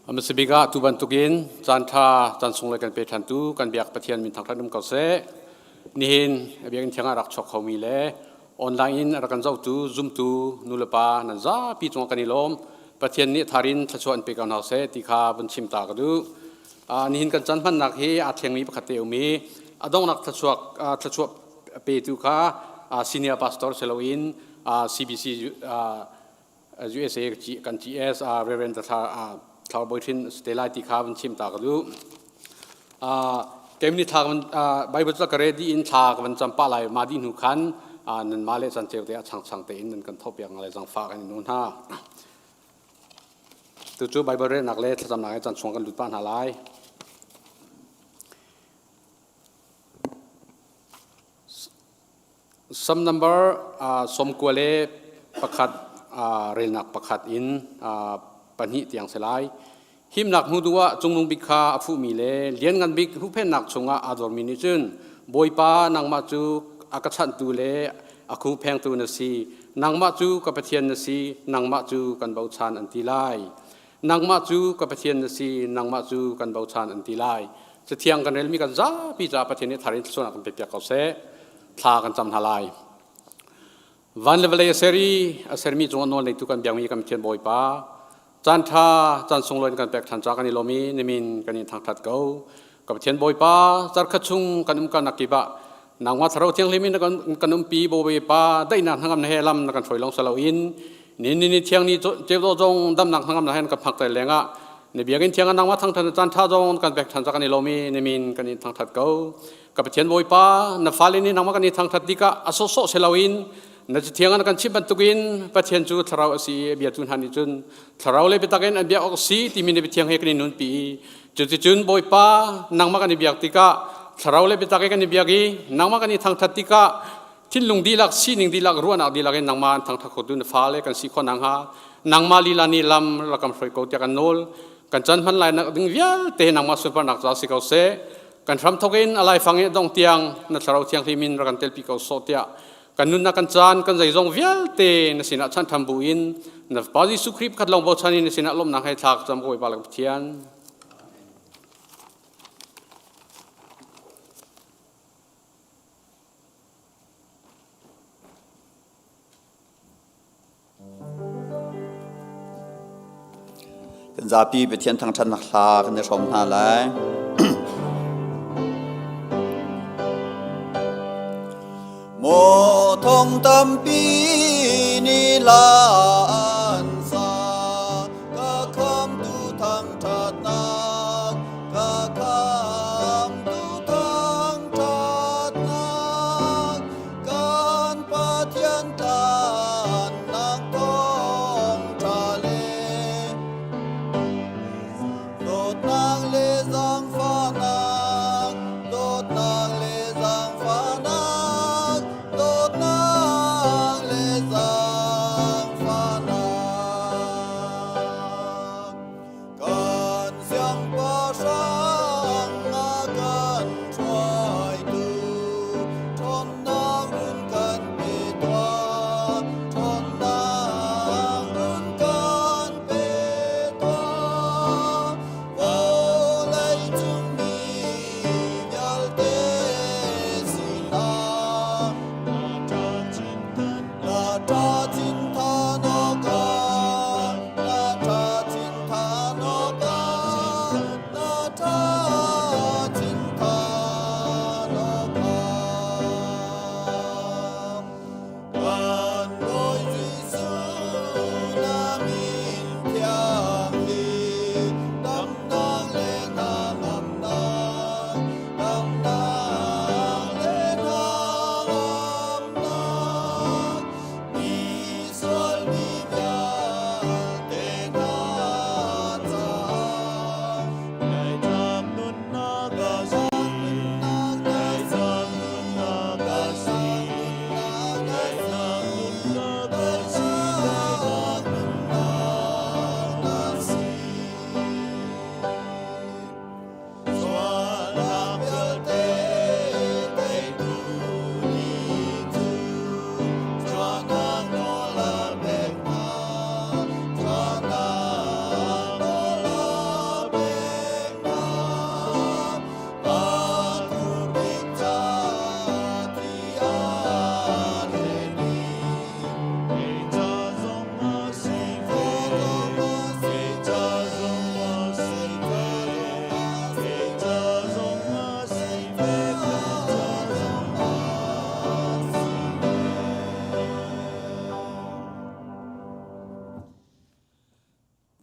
Hmasa bik ah tu bantukin caan ṭha caan sunglawi kan pe ṭhantu kan biak Pathian min thangṭhat um ko seh. Nihin biakinn thiang ah rak chuak khomi le online in a rak kan zohtu zumtu nulepa nan zapi cungah kan i lawm. Pathian nih tharin thluachuah an pe ko hna seh ti kha vun chim ta ka duh. Nihin kan caan hmannak hi aa thlengmi pakhat te um i a donghnak thluachuak thluachuah petu kha senior pastor si loin CBC USA kan GS Reverend Thla Bawi Hrin te lai ti kha vun chim ta ka duh. Kem ni thla Bible cu ka ready in thla ka van cam pah lai ma di hnu khan nan ma le chan ceu te a chang chang te in nan kan tho piak ngai zangfa kan nu hna. Tu cu Bible relnak le thlacamnak he chan chung kan lut pah hna lai. Psalm number 91 relnak pakhat in pahnih tiang si lai. Himnak hnu duh ah cungnung bik kha a fuhmi le lianngan bik huhphennak chungah aa dormi nih cun Bawipa nangmah cu a ka chanhtu le a khuphengtu na si. Nangmah cu ka Pathian na si, nangmah cu kan bochan an ti lai. Nangmah cu ka Pathian na si, nangmah cu kan bochan an ti lai. Cathiang kan relmi kan zapi caah Pathian nih thar in thluachuahnak kan pepiak ko seh. Thla kan cam hna lai. Van le vawlei a ser i a sermi cungah nawl neitu kan biakmi kan Pathian Bawipa, caan ṭha caan sunglawi kan pek ṭhan ca kan i lawm i nimin kan in thangṭhat ko. Ka Pathian Bawipa, zarkhat chung kan umkalnak kip ah nangmah Thlarau Thianghlim in kan umpi Bawipa daihnak hnangam na he lam na kan hruai lawng si loin ni ni ni thiang ni ceu zong damnak hnangam na hen kan phak ter lengah na biakinn thiang ah nangmah thangṭhat caan ṭha zong kan pek ṭhan ca kan i lawm i nimin kan in thangṭhat ko. Ka Pathian Bawipa, na fale nih nangmah kan i thangṭhat tikah a sawhsawh si loin na cathiang ah na kan chimh bantukin Pathian cu thlarau a si i a biatu hna nih cun thlarau le biatak in an biak awk a si timi na biathiang he kan i nunpi i cuticun Bawipa nangmah kan i biak tikah thlarau le biatak in kan i biak i nangmah kan i thangṭhat tikah thinlung dihlak sining dihlak ruahnak dihlak in nangmah an thangṭhat khotu na fale kan si khawh nakhnga nangmah lila nih lam rak kan hruai ko tiah kan nawl kan chan hman lai nak ding vialte nangmah sunparnak ca si ko seh kan hramthok in a laifang i dong tiang na thlarau thianghlim in rak kan telpi ko sawh tiah kan nunnak kan caan kan zeizong vialte na sinah chan tham bu in na Pa Jesuh Khrih pakhat lawng bochan in na sinah lawmhnak he thla ka cam ko Bawipa le Pathian. Kan zapi Pathian thangṭhatnak hla kan i hrawm hna lai. Maw thong tampi ni lan sa ka khamtu thangṭhatnak ka khamtu thangṭhatnak Kan Pathian tlannak thawngṭha le dawtnak le zaangfahnak, dawtnak le zaangfahnak, dawtnak le zaangfahnak.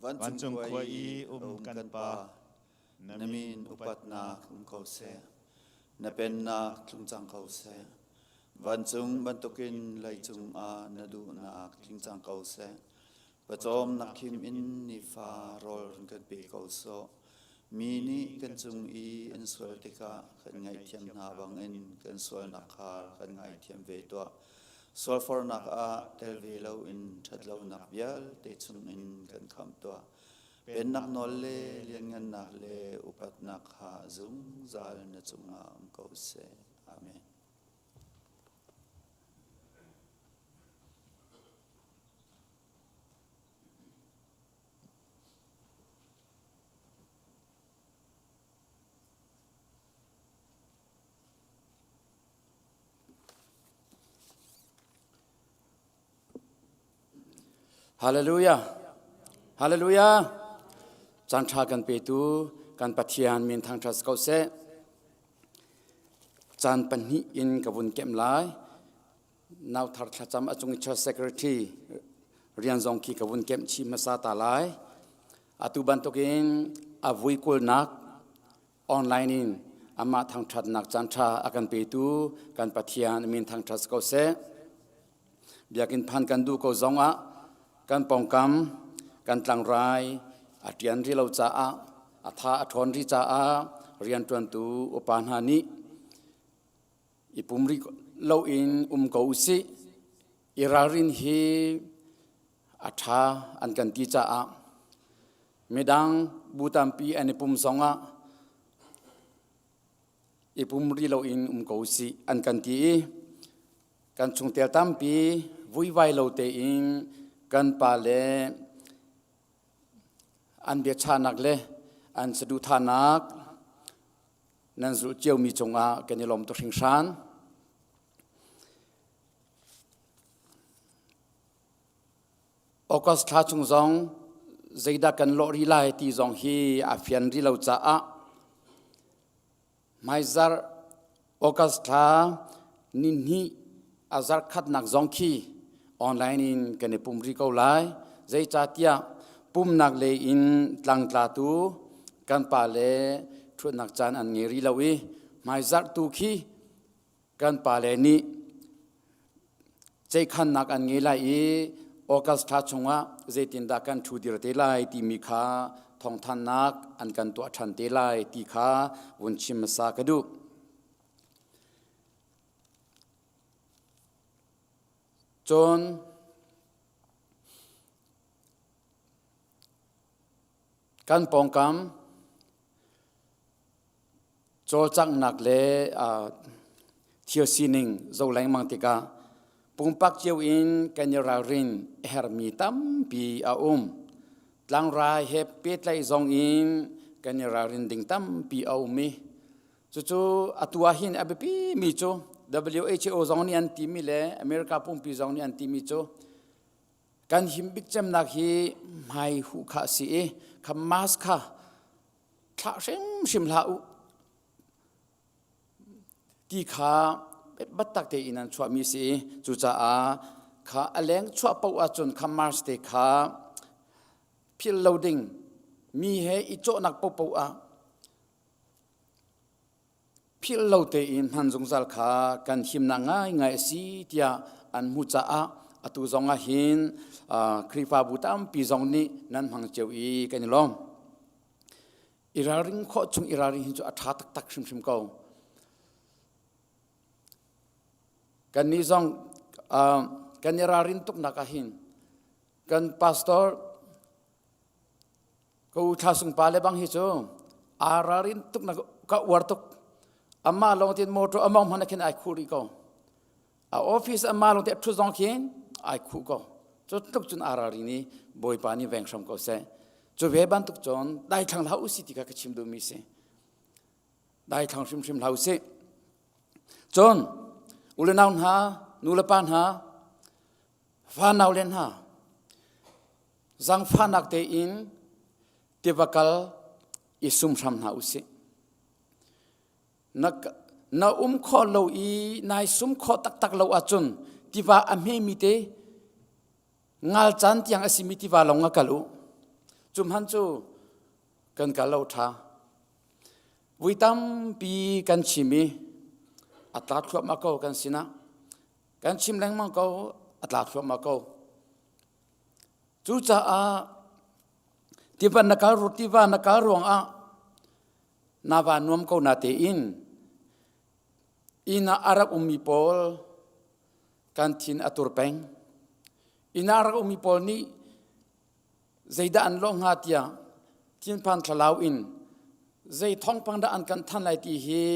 Vancung khua i um kan Pa, na min upatnak um ko seh. Na pennak tlung cang ko seh. Vancung bantukin leicung ah na duhnak tling cang ko seh. Pawcawmnak khim in nifa rawl run kan pe ko sawh. Mi nih kan cung i an sual tikah kan ngaihthiam hna bangin kan sualnak kha kan ngaithiam ve tuah. Sualfornak ah tel ve loin ṭhatlonak vialte chungin kan khamh tuah. Pennak nawl le lianngannak le upatnak kha zungzal na cungah um ko seh. Amen. Hallelujah. Hallelujah. Caan ṭha kan petu kan Pathian min thangṭhat ko seh. Caan pahnih in ka vun kem lai. Nauthar thlacam a cung i church secretary rian zong khi ka vun kemh chih hmasa ta lai. Atu bantukin a vui kulnak online in amah thangṭhatnak caanṭha a kan petu kan Pathian min thangṭhat ko seh. Biakinn phan kan duh ko zongah kan pawngkam kan tlangrai a ṭian rih lo caah a tha a ṭhawn rih caah rianṭuantu upa hna nih i pum rih loin um ko usih. I ralrin hi a ṭha an kan ti caah midang bu tampi an i pum zongah i pum rih loin um ko usih an kan ti i kan chungtel tampi vuivai lo tein kan pa le an biachahnak le an saduhthahnak nan zulh ciomi cungah kan i lawm tuk hringhran. August thla chung zong zeidah kan lawh rih lai ti zong hi a fian rih lo caah hmaizarh August thla nihnih a zarh khatnak zong khi online in kan i pum rih ko lai. Zeicahtiah pumnak lei in tlangtlatu kan pa le ṭhutnak caan an ngei rih lo i hmaizarh tu khi kan pale nih ceikhannak an ngei lai i August thla chungah zeitindah kan ṭhu dir te lai timi kha thawngthannak an kan tuah ṭhan te lai ti kha vun chim hmasa ka duh. Cun kan pawngkam Cawlcanghnak le thil sining zoh lengmang tikah pumpak cio in kan i ralrin a herhmi tampi a um. Tlangrai he pehtlaih zong in kan i ralrin ding tampi a um i cucu atu ah hin a biapi mi cu WHO zong nih an timi le America pumpi zong nih an timi cu kan him bik cemnak hi hmai huh kha a si i kha mask kha thlah hrimhrim hlah u ti kha biatak tein an chuahmi si cucaah kha a leng chuah paoh ahcun kha Mars te kha philh lo ding mi he i cawhnak paohpaoh ah philh lo tein hman zungzal kha kan himnak ngaingai a si tiah an hmuh caah atu zong ah hin Khrihfabu tampi zong nih nan hmang cio i kan i lawm. I ralring khawh chung i ralring hi cu a ṭha taktak hrimhrim ko. Kannih zong kan i ralrin tuknak ah hin kan pastor Ka u Thla Sung pa le bang hi cu aa ralrin tuk na ka uar tuk. Amah lawng tin motor among hmanh khin ai khuh rih ko. A office amah lawng te a ṭhut zong khin ai khuh ko. Cu tluk cun aa ralrin i Bawipa nih veng hram ko seh. Cu ve bantuk cun daithlang hlah usih ti kha ka chim duhmi si. Daithlang hrimhrim hlah usih. Cun u le nau hna, nu le pa hna, fa nau le hna, Zaangfahnak tein tiva kal i sum hram hna usih. Na, na um khawh lo i nai sum khawh taktak lo ahcun tiva a hmemi te ngal caan tiang a simi tiva lawng ah kal u. Cu hmanh cu kan kal lo ṭha. Vui tampi kan chim i a tla thluahmah ko kan sinah. Kan chim lengmang ko, a tla thluahmah ko. Cucaah tiva na kal tiva na kal ruangah na va nuam ko na tein inn ah a rak ummi pawl kan thin a tur peng. Inn ah a rak ummi pawl nih zeidah an lawh hnga tiah thinphan thlalau in zei thawngpang dah an kan than lai ti hi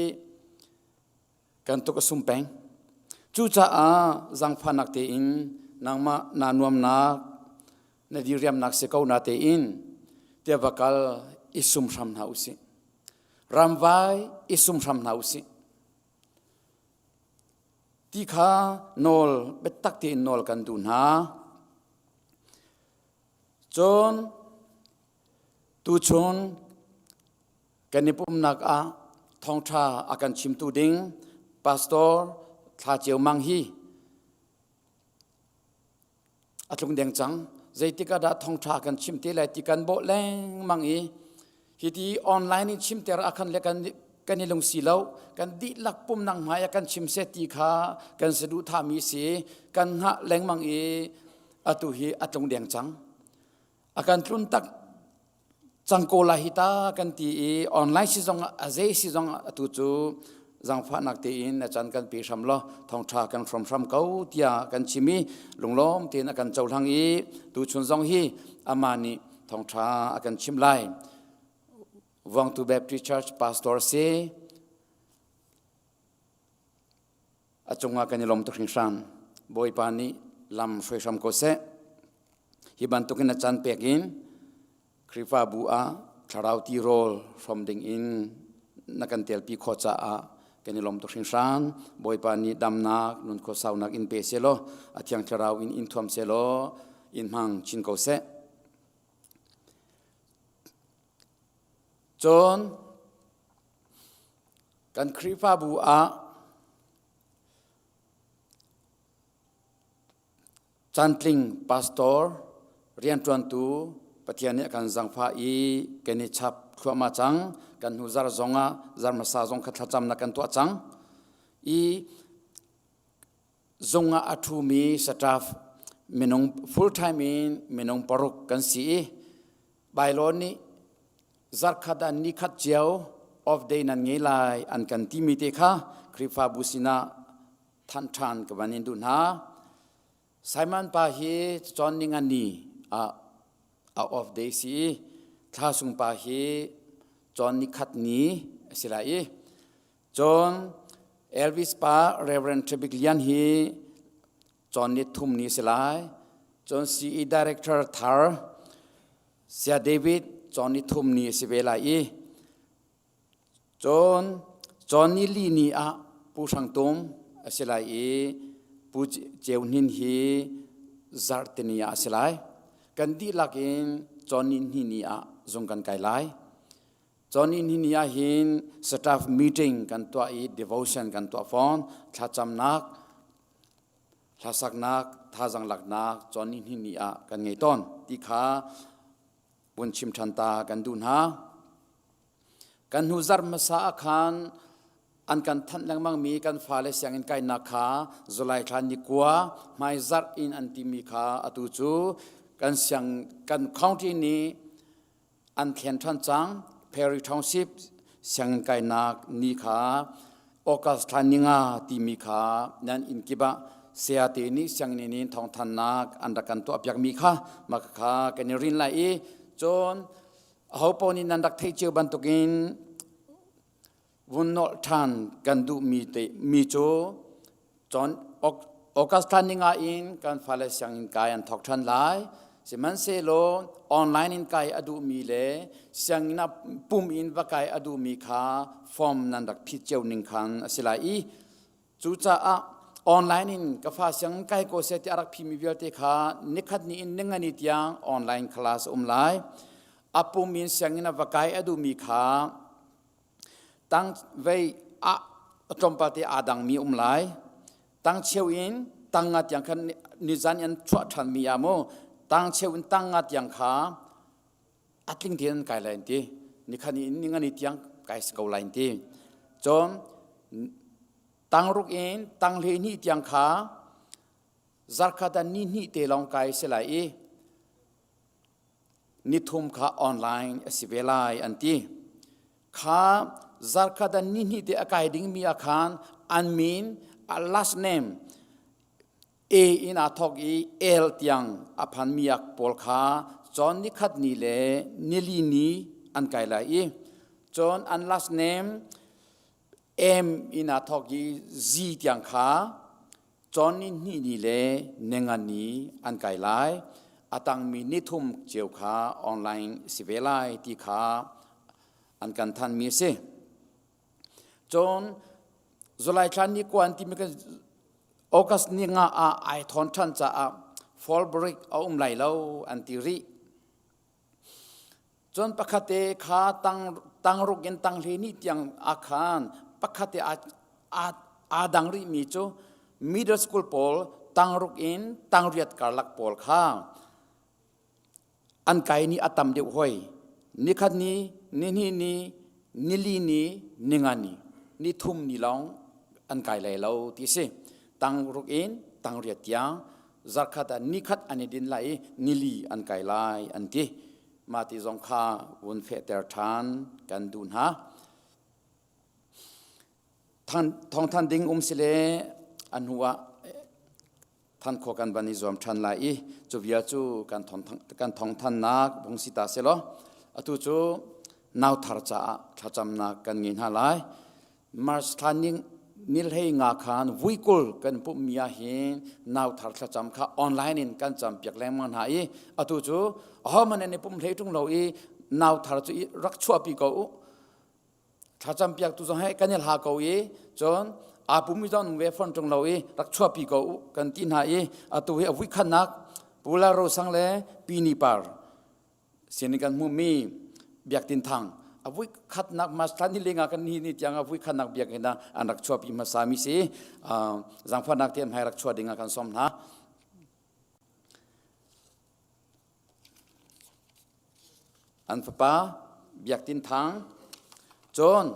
kan tuk a sum peng. Cucaah zaangfahnak tein nangmah naa nuamnak, na diriamnak si ko na tein tiah va kal i sum hram hna usih. Ramvai i sum hram hna usih. Ti kha nawl biatak tein nawl kan duh hna. Cun tuchun kan i pumnak ah thawngṭha a kan chimtu ding pastor Thla Ceu Mang hi a tlung deng cang. Zeitik ah dah thawngṭha kan chim te lai ti kan bawh lengmang i hiti online in chimter ah khan le kan kan i lungsi lo kan dihlak pumnak hmai ah kan chim seh ti kha kan saduhthahmi si kan hngah lengmang i atu hi a tlung deng cang. A kan tlun tak cang ko lai hi ta kan ti i online si zong a zei si zong atu cu zangfahnak tein na chan kan pe hram law thawngtha kan hrom hram ko tiah kan chim i lunglawm tein a kan cohlang i tuchun zong hi amah nih thawngtha a kan chim lai. Vuangtu Baptist Church pastor si a cungah kan i lawm tuk hringhran. Bawipa nih lam hruai hram ko seh. Hi bantukin a caan pek in Khrihfabu ah thlarau tirawl hrawm ding in na kan telpi khawh caah kan i lawm tuk hringhran. Bawipa nih damnak, nun khuasaunak in pe selaw, a thiang thlarau in in thuam selaw, in hmang chin ko seh. Cun kan Khrihfabu ah cantling pastor rianṭuantu Pathian nih a kan zangfah i kan i chap thluahmah cang. Kan hnu zar zongah zar hmasa zong kha thlacamnak kan tuah cang. I zung ah a ṭhumi staff minung full time in minung paruk kan si i bylaw nih zarkhat ah nikhat cio off day nan ngei lai an kan timi te kha Khrihfabu sinah thanh ṭhan ka van in duh hna. Simon pa hi cawn ningani ah a off day si i thla sung pa hi cawn nikhat ni a si lai i Cun Elvis pa Reverend Trebik Lian hi cawn ni thum ni si lai. Cun CE Director thar Sia David cawn ni thum ni si ve lai i cun cawn ni li ni ah Pu Hrang Tum a si lai i Pu Ceu Hnin hi zarhteni ah a si lai. Kan dihlak in cawn ni hnih ni ah zung kan kai lai. Cun hi ni ah hin staff meeting kan tuah i devotion kan tuah fawn. Thlacamnak, hlasaknak, thazang laknak cun hi ni ah kan ngei tawn ti kha vun chim ṭhan ta kan duh hna. Kan hnu zarh hmasa ah khan an kan thanh lengmangmi kan fale sianginn kainak kha July thla ni kua hmai zarh in an timi kha atu cu kan siang kan county nih an thlen ṭhan cang. Perry Township sianginn kainak ni kha August thla ninga timi kha nan inn kip ah sayate nih sianginn in thawngthannak an rak kan tuahpiakmi kha mah kha kan i rin lai i cun aho paoh nih nan rak theih cio bantukin vun nolh ṭhan kan duhmi te mi cu cun August thla ninga in kan fale sianginn kai an thawk ṭhan lai. Sihmanhsehlaw online in kai a duhmi le sianginn ah pum in va kai a duhmi kha form nan rak phit cio ning khan a si lai i cucaah online in ka fa sianginn kai ko seh tiah a rak phimi vialte kha nikhat ni in ningani tiang online class a um lai. A pum in sianginn ah va kai a duhmi kha Tang vei a tlawmpal te aa dangmi um lai. Tang cheu in tang nga tiang khan nizan in chuah ṭhanmi ah mu tang cheu in tang nga tiang kha A tling tein an kai lai an ti. Nikhat ni in ningani tiang kai si ko lai an ti. Cun tangruk in tanghle hnih tiang kha zarkhat ah ni hnih te lawng kai si lai i nithum kha online a si ve lai an ti. Kha zarkhat ah ni hnih te a kai dingmi ah khan an min a last name A in aa thawk i L tiang a phanmi ak pawl kha cawn nikhat ni le nili ni an kai lai i cun an last name M in aa thawk i Z tiang kha cawn ni hnih ni le ninga ni an kai lai. A tangmi nithum cio kha online si ve lai ti kha an kan thanmi a si. Cun July thla ni kuan timi kan August ni nga ah ai thawn ṭhan caah fall break a um lai lo an ti rih. Cun pakhat te kha tang tangruk in tanghle ni tiang a khan pakhat te aa dang rihmi cu middle school pawl tangruk in tangriat karlak pawl kha an kai ni a tam deuh hoi. Nikhat ni, nihnih ni, nili ni, ninga ni, ni thum ni lawng an kai lai lo ti si. Tangruk in tangriat tiang zarkhat ah nikhat an i din lai i nili an kai lai an ti. Mah ti zong kha vun fehter ṭhan kan duh hna. Thawngthan ding um si le a hnu ah than khawh kan van i zuam ṭhan lai i cu vial cu kan thawngthannak vung si ta selaw atu cu nauthar caah thlacamnak kan ngei hna lai. March thla ning nilhei nga khan vuikul kan pumhmi ah hin nauthar thlacam kha online in kan campiak lengmang hna i atu cu ahohmanh an i pum hlei ṭung lo i nauthar cu rak chuahpi ko u. Thlacam piaktu zong he kan i hla ko i cun aa pummi zong nung ve fawn ṭung lo i rak chuahpi ko u kan ti hna i atu hi a vuikhatnak Pu Lal Ro Sang le Pi Ni Par sin in kan hmuhmi Biak Tin Thang a vuikhatnak mas thla ni lenga kan ni ni tiang a vuikhatnak biakinn ah an rak chuahpi hmasa mi si. Zaangfahnak te hmai rak chuah ding ah kan sawm hna. An fapa Biak Tin Thang cun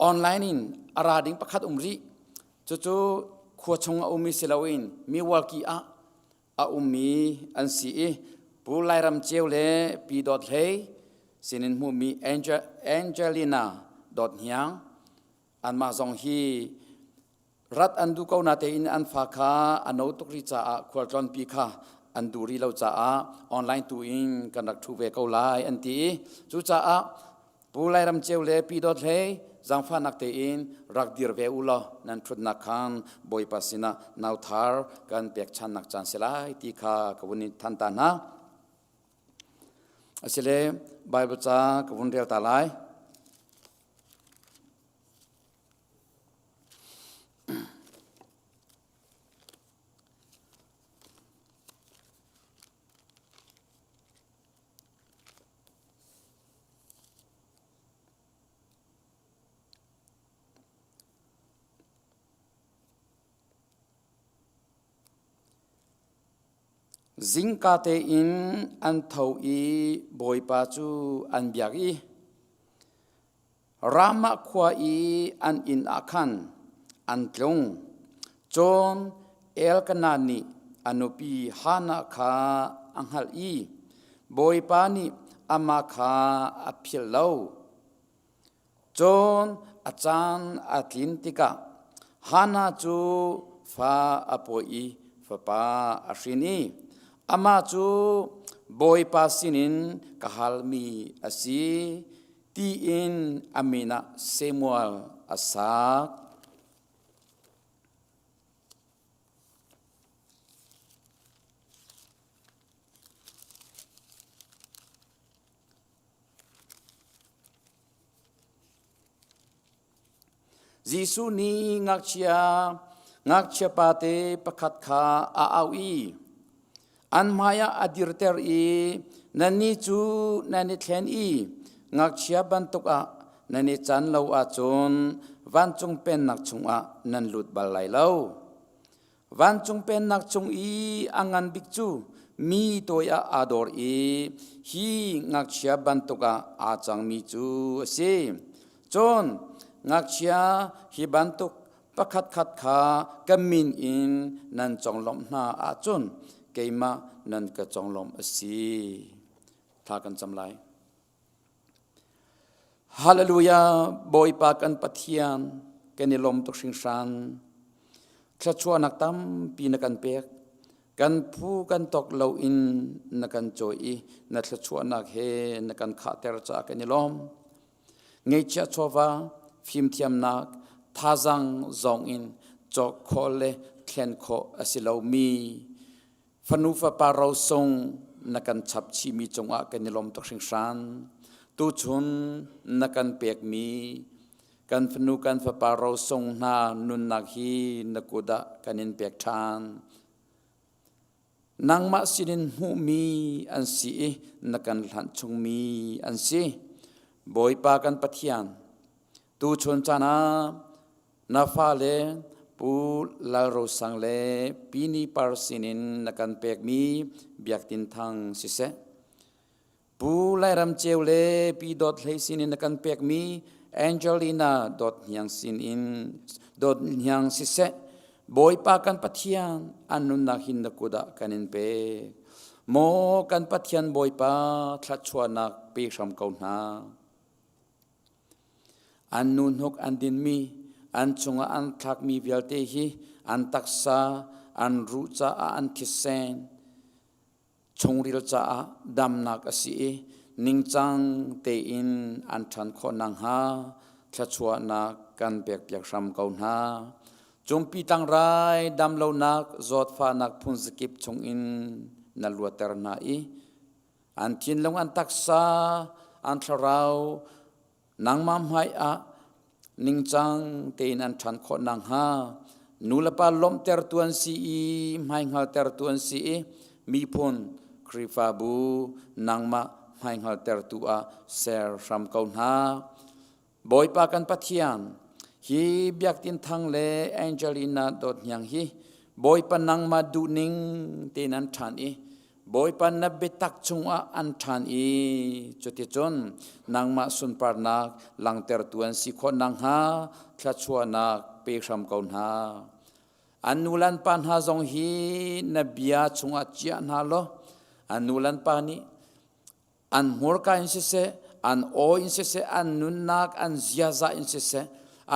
online in a ra ding pakhat um rih. Cucu khua chung a ummi si loin Milwaukee ah a ummi an si i Pu Lairam Ceu le Pi Dawt Hlei sinin hmuhmi Angelina Dawt Hniang anmah zong hi rat an duh ko natein an fa kha a no tuk rih caah khualtlawnpi kha an duh rih lo caah online tu in kan rak ṭhu ve ko lai an ti i cucaah Pu Lairam Ceu le Pi Dawt Hlei zaangfahnak tein rak dir ve u law nan ṭhutnak khan Bawipa sinah nauthar kan pekchannak caan si lai ti kha ka vun in than ta hna. Asile Bible ca ka vun rel ta lai. Zingka tein an tho i Bawipa cu an biak i Ramah khua i an inn ah khan an tlung. Cun Elkanah nih a nupi Hannah kha a hngalh i Bawipa nih amah kha a philh lo. Cun a caan a tlin tikah Hannah cu fa a pawi i fapa a hrin i amah cu Bawipa sinin ka halmi a si tiin a min ah Samuel a sak. Jesuh nih ngakchia ngakchia pate pakhat kha a auh i an hmaiah a dirter i nannih cu nan i thlen i ngakchia bantuk ah nan i can lo ahcun vancung pennak chungah nan lut bal lai lo. Vancung pennak chung i a ngan bik cu mi toi ah aa dor i hi ngakchia bantuk ah aa cangmi cu a si. Cun ngakchia hi bantuk pakhatkhat kha ka min in nan conglawmh hna ahcun keimah nan ka conglawmh a si. Thla kan cam lai. Hallelujah, Bawipa kan Pathian, kan i lawm tuk hringhran. Thluachuahnak tampi na kan pek. Kan phu kan tok lo in na kan cawi i na thluachuahnak he na kan khahter caah kan i lawm. Ngeihchiah chawva, fimthiamnak, thazaang zong in cawk khawh le thlen khawh a si lomi Fanu fapa rosung na kan chap chihmi cungah kan i lawm tuk hringhran. Tuchun na kan pekmi kan fanu kan fapa rosung hna nunnak hi na kut ah kan in pek ṭhan. Nangmah sinin hmuhmi an si i na kan hlanh chungmi an si. Bawipa kan Pathian, tuchun caan ah Na fale Pu Lal Ro Sang le Pi Ni Par sinin na kan pekmi Biak Tin Thang siseh, Pu Lairam Ceu le Pi Dawt Hlei sinin na kan pekmi Angelina Dawt Hniang sinin Dawt Hniang siseh, Bawipa kan Pathian an nunnak hin na kut ah kan in pek. Maw kan Pathian Bawipa thluachuahnak pe hram ko hna. An nu hnuk an dinmi, an chungah an thlakmi vialte hi an taksa, an ruh caah an thisen, chungril caah damnak a si i ningcang tein an ṭhan khawh nakhnga thluachuahnak kan pekpiak hram ko hna. Cungpi tlangrai damlonak zawtfahnak phunzakip chungin na luatter hna i An thinlung, an taksa, an thlarau nangmah hmai ah ningcang tein an ṭhan khawh nakhnga nulepa lawmhtertu an si i hmaihngaltertu an si i miphun Khrihfabu nangmah hmaihngaltertu ah ser hram ko hna. Bawipa kan Pathian, hi Biak Tin Thang le Angelina Dawt Hniang hi Bawipa nangmah duhning tein an ṭhan i Bawipa na biatak chungah an ṭhan i cuticun nangmah sunparnak langhtertu an si khawh nakhnga thluachuahnak pe hram ko hna. An nu le an pa hna zong hi na bia chungah chiah hna law an nu le an pa nih an hmurka in siseh an aw in siseh an nunnak an ziaza in siseh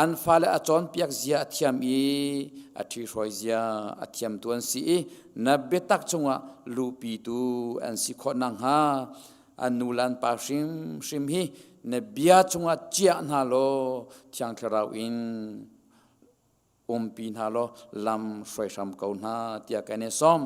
an fale a cawnpiak zia a thiam i a ṭhihruai zia a thiamtu an si i na biatak chungah luhpitu an si khawh nakhnga an nu le an pa hrimhrim hi na bia chungah chiah hna law Thiang Thlarau in umpi hna law lam hruai hram ko hna tiah kan i sawm.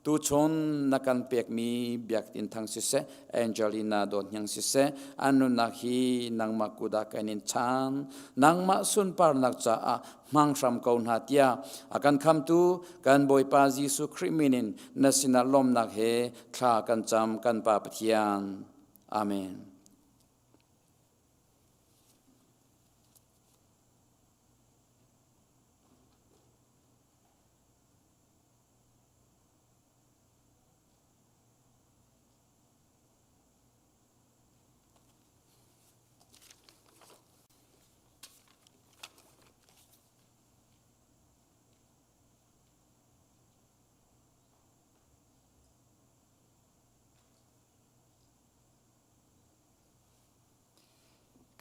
Tuchun na kan pekmi Biak Tin Thang siseh, Angelina Dawt Hniang siseh, an nunnak hi nangmah kut ah kan in chan. Nangmah sunparnak caah hmang hram ko hna tiah a kan khamtu kan Bawipa Jesuh Khrih min in na sinah lawmnak he thla kan cam kan Pa Pathian. Amen.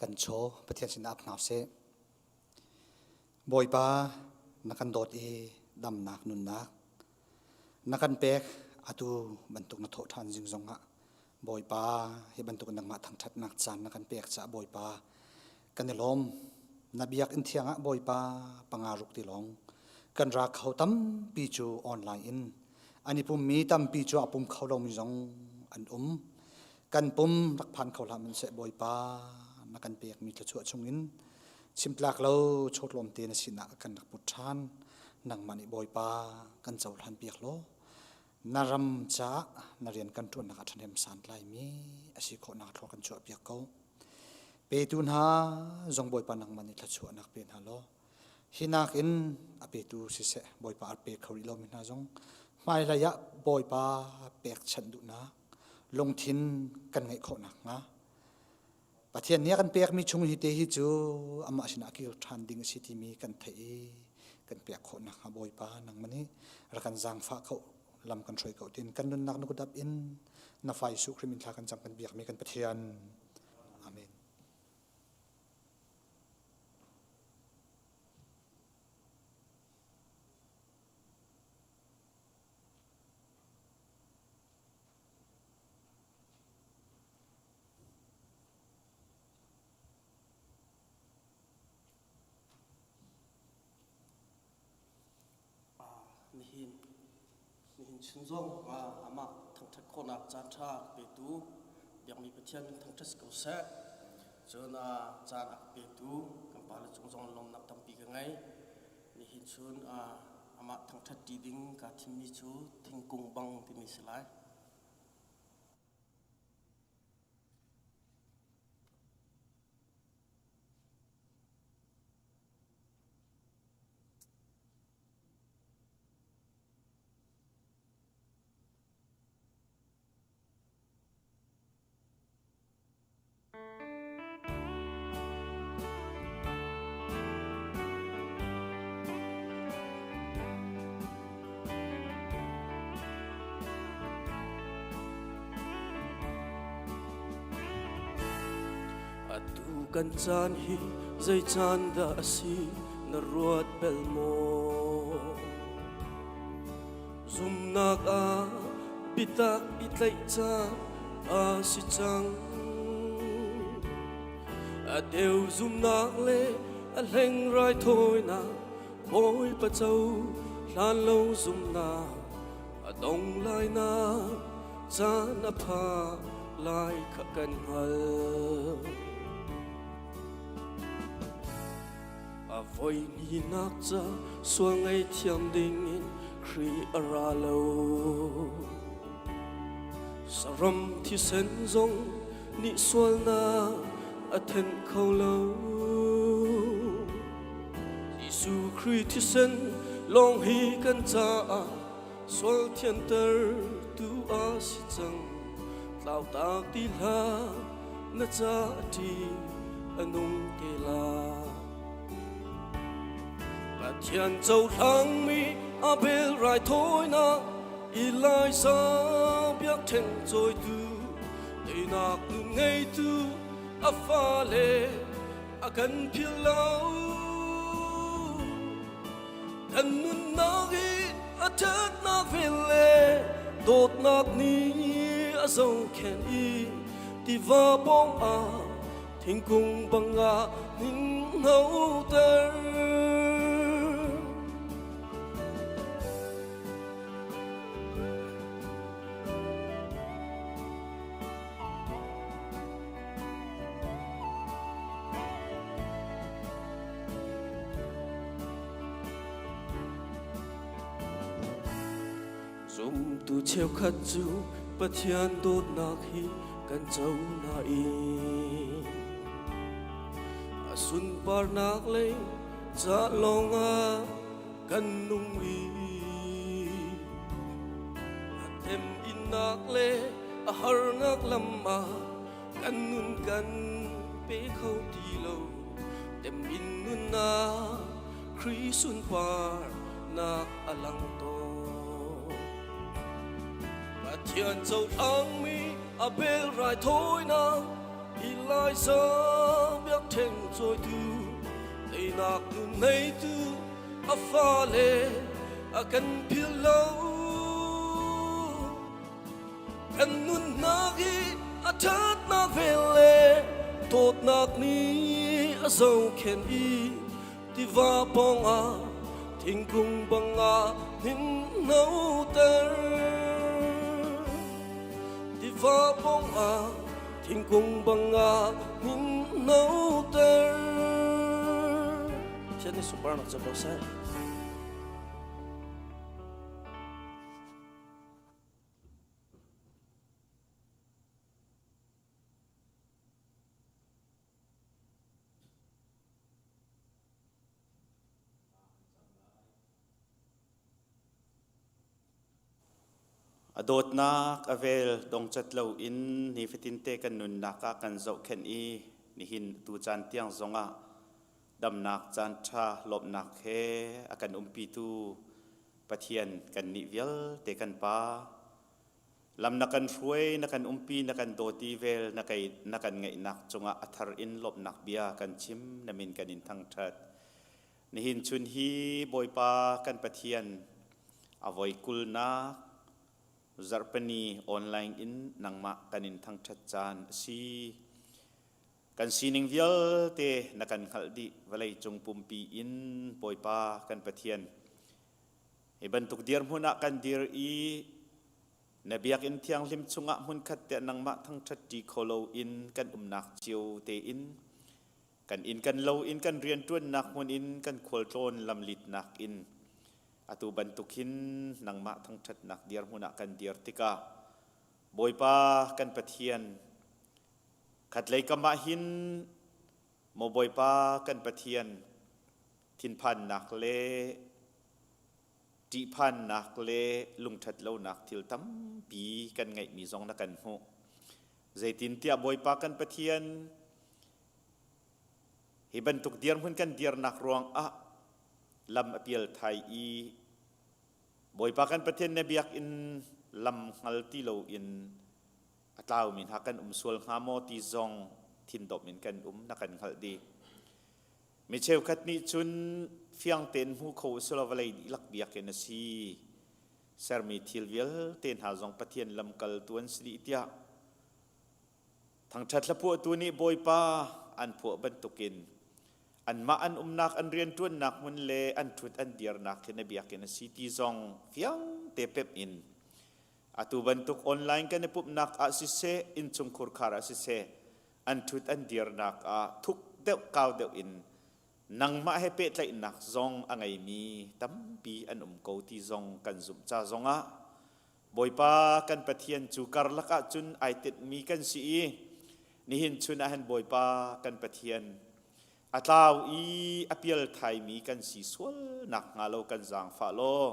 Kan chaw Pathian sinah ap hna usih. Bawipa na kan dawt i damnak nunnak na kan pek atu bantuk na thawh ṭhan zing zongah Bawipa hi bantuk nangmah thangṭhatnak caan na kan pek caah Bawipa kan i lawm. Na biakinn thiang ah Bawipa panga ruk ti lawng kan ra kho tampi cu online in an i pummi tampi cu a pum kho lomi zong an um. Kan pum rak phan kho hlah hmanhseh Bawipa na kan pekmi thluachuah chungin chimtlak lo chawtlawm te na sinah kan rak put ṭhan. Nangmah nih Bawipa kan cohlan piak law na ram caah na rian kan ṭuannak ah ṭhahnem santlaimi a si khawhnak thlua kan chuah piak ko. Petu hna zong Bawipa nangmah nih thluachuahnak pe hna law hi nakin a petu siseh Bawipa a pe kho rih lomi hna zong Hmailei ah Bawipa pekchanh duhnak lungthin kan ngeih khawh nakhnga Pathian nih a kan pekmi chung hi te hi cu amah sinah kir ṭhan ding a si timi kan theih i kan pek khawh nakhnga Bawipa nangmah nih rak kan zaangfah ko lam kan hruai ko tin kan nunnak na kut ap in na fa Jesuh Khrih min thla kan cam kan biakmi kan Pathian. Amen. Nihin nihin chun zong amah thangṭhat khawhnak caan ṭha petu biakmi Pathian min thangṭhat si ko seh. Cun caan a petu kan pale cung zong lawmnak tampi ka ngei. Nihin chun amah thangṭhat ṭi ding kaa thimmi cu thingkung bang timi si lai. Atu kan caan hi zei caan dah a si na ruat bel maw? Zumnak ah bitak i tlaih caan a si cang. A deu zumnak le a hleng raithawinak Bawipa co hlan lo zumnak a dong lai nak caan a pha lai kha kan hngal. A voi hnihnak ca sual ngaihthiam dingin Khrih a ra lo. Saram thisen zong nih sualnak a thenh kho lo. Jesuh Khrih thisen lawng hi kan caah sual thianter tu a si cang. Tlau tak ti hlah na ca a ṭi a nung te la. Pathian cohlangmi Abel raithawinak Elijah biakṭheng cawitu teinak nun ngeitu a fale a kan philh lo. Kan nunnak i a ṭhatnak vel le dawtnak nih a zohkhenh i tiva pawng ah thingkung bang ah hninghnoter. Zumtu cheukhat cu Pathian dawtnak hi kan co nain a sunparnak lei ca lawngah kan nung i a temhinnak le a harnak lam ah kan nun kan pe kho ti lo temin nunnak Khrih sunparnak a lang tawn Pathian cohlangmi Abel raithawinak Elijah biakṭheng cawitu teinak nun neitu a fale a kan philh lo Kan nunnak hi a ṭhatnak vel le dawtnak nih a zohkhenh i tiva pawngah thingkung bang ah hninhnoter. Tiva pawngah thingkung bang ah hninhnoter. Pathian nih sunparnak co ko seh. A dawtnak a vel dongcat loin nifatinte kan nunnak ah kan zohkhenh i nihin tu caan tiang zongah damnak caan ṭha lawmhnak he a kan umpitu Pathian kannih vialte kan Pa lam na kan hruai na kan umpi na kan dawti vel na kei na kan ngeihnak cungah a thar in lawmhnak bia kan chim na min kan in thangṭhat. Nihin chun hi Bawipa kan Pathian a voi kulnak zarhpini online in nangmah kan in thangṭhat caan a si. Kan sining vialte na kan hngalh dih vawlei cung pumpi in Bawipa kan Pathian. Hi bantuk dirhmun ah kan dir i na biakinn thianghlim chungah hmunkhat te nangmah thangṭhat ṭi kho loin kan umnak cio tein kan inn kan lo in kan rianṭuannak hmun in kan khualtlawn lamlitnak in atu bantuk hin nangmah thangṭhatnak dirhmun ah kan dir tikah Bawipa kan Pathian khatlei kam ah hin maw Bawipa kan Pathian thinphannak le ṭihphannak le lungṭhat lonak thil tampi kan ngeihmi zong na kan hmuh. Zeitintiah Bawipa kan Pathian hi bantuk dirhmun kan dirnak ruangah lam a pial thai i Bawipa kan Pathian na biakinn lam hngal ti loin a tlaumi hna kan um sual hnga maw ti zong thindomh in kan um na kan hngalh dih. Mi cheukhat nih cun fiang tein hmu kho usulaw vawlei dihlak biakinn a si. Sermi thil vialte hna zong Pathian lamkaltu an si dih tiah thangṭhat hlaphuahtu nih Bawipa an phuah bantukin anmah an umnak an rianṭuannak hmun le an ṭhut an dirnak khi na biakinn a si ti zong fiang te pemh in atu bantuk online kan i pumhnak ah siseh innchungkhur khar ah siseh an ṭhut an dirnak ah thuk deuh kau deuh in nangmah he pehtlaihnak zong a ngeimi tampi an um ko ti zong kan zumh ca zongah Bawipa kan Pathian cu karlak ah cun ai tinhmi kan si i nihin chun ah hin Bawipa kan Pathian a tlau i a pial thaimi kan si sual nak hnga lo kan zaangfah law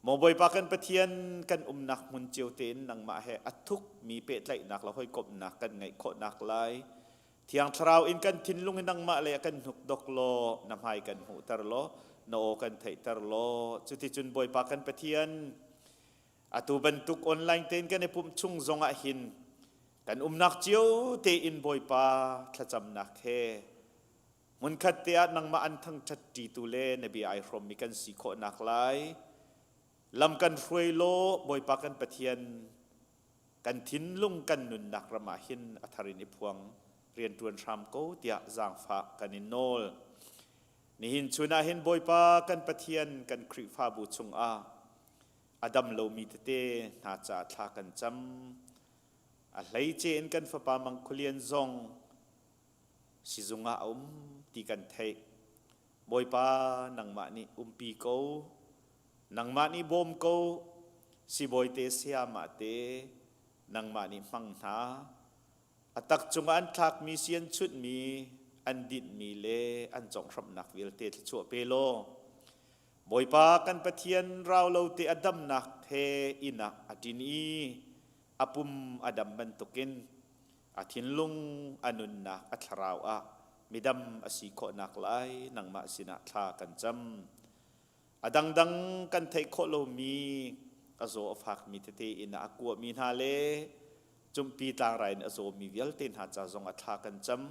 Maw Bawipa kan Pathian kan umnak hmun cio tein nangmah he a thukmi pehtlaihnak le hawikomhnak kan ngeih khawhnak lai Thiang Thlarau in kan thinlung in nangmah le kan hnuk dok law na hmai kan hmuhter law na aw kan theihter law cuticun Bawipa kan Pathian atu bantuk online tein kan i pumh chung zongah hin kan umnak cio tein Bawipa thlacamnak he hmunkhat te ah nangmah an thangṭhat ṭitu le na bia ai hrawmmi kan si khawhnak lai lam kan hruai law Bawipa kan Pathian kan thinlung kan nunnak ram ah hin a thar in i phuang rianṭuan hram ko tiah zaangfah kan in nawl. Nihin chun ah hin Bawipa kan Pathian kan Khrihfabu chungah a dam lomi tete hna ca thla kan cam. A hleice in kan fapa Mang Khualian zong sizung ah a um ti kan theih. Bawipa nangmah nih umpi ko, nangmah nih bawm ko, sibawi te sayamah te nangmah nih hmang hna. A tak cungah an thlakmi si an chunhmi, an dinhmi le an conghramhnak vialte thluachuah pe law, Bawipa kan Pathian rau lo te a damnak he inn ah a ṭin i a pum a dam bantukin a thinlung a nunnak a thlarau ah midam a si khawhnak lai nangmah sinah thla kan cam. A dangdang kan theih khawh lomi a zaw a fakmi tete in a kuahmi hna le cumpi tlangrai in a zawmi vialte hna ca zong a thla kan cam.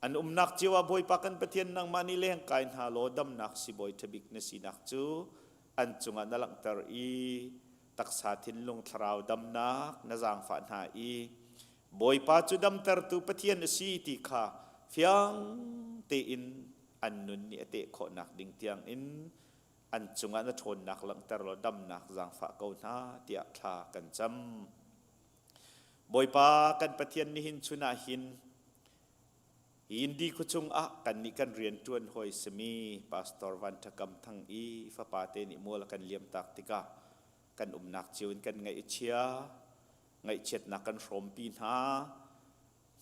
An umnak cio ah Bawipa kan Pathian nangmah nih leng kai hna law damnak sibawi ṭhabik na sinak cu an cungah na langhter i taksa thinlung thlarau damnak na zaangfah hna i Bawipa cu damtertu Pathian a si ti kha fiang tein an nun nih a teh khawhnak ding tiangin an cungah na ṭhawnnak langhter law damnak zaangfah ko hna tiah thla kan cam. Bawipa kan Pathian nihin chun ah hin hi Indi khuachung ah kannih kan rian ṭuan hawi simi Pastor Van Ṭha Kam Thang i fapa te nih mual a kan liamtak tikah kan umnak cio in kan ngaih a chia, ngaihchiatnak kan hrawmpi hna.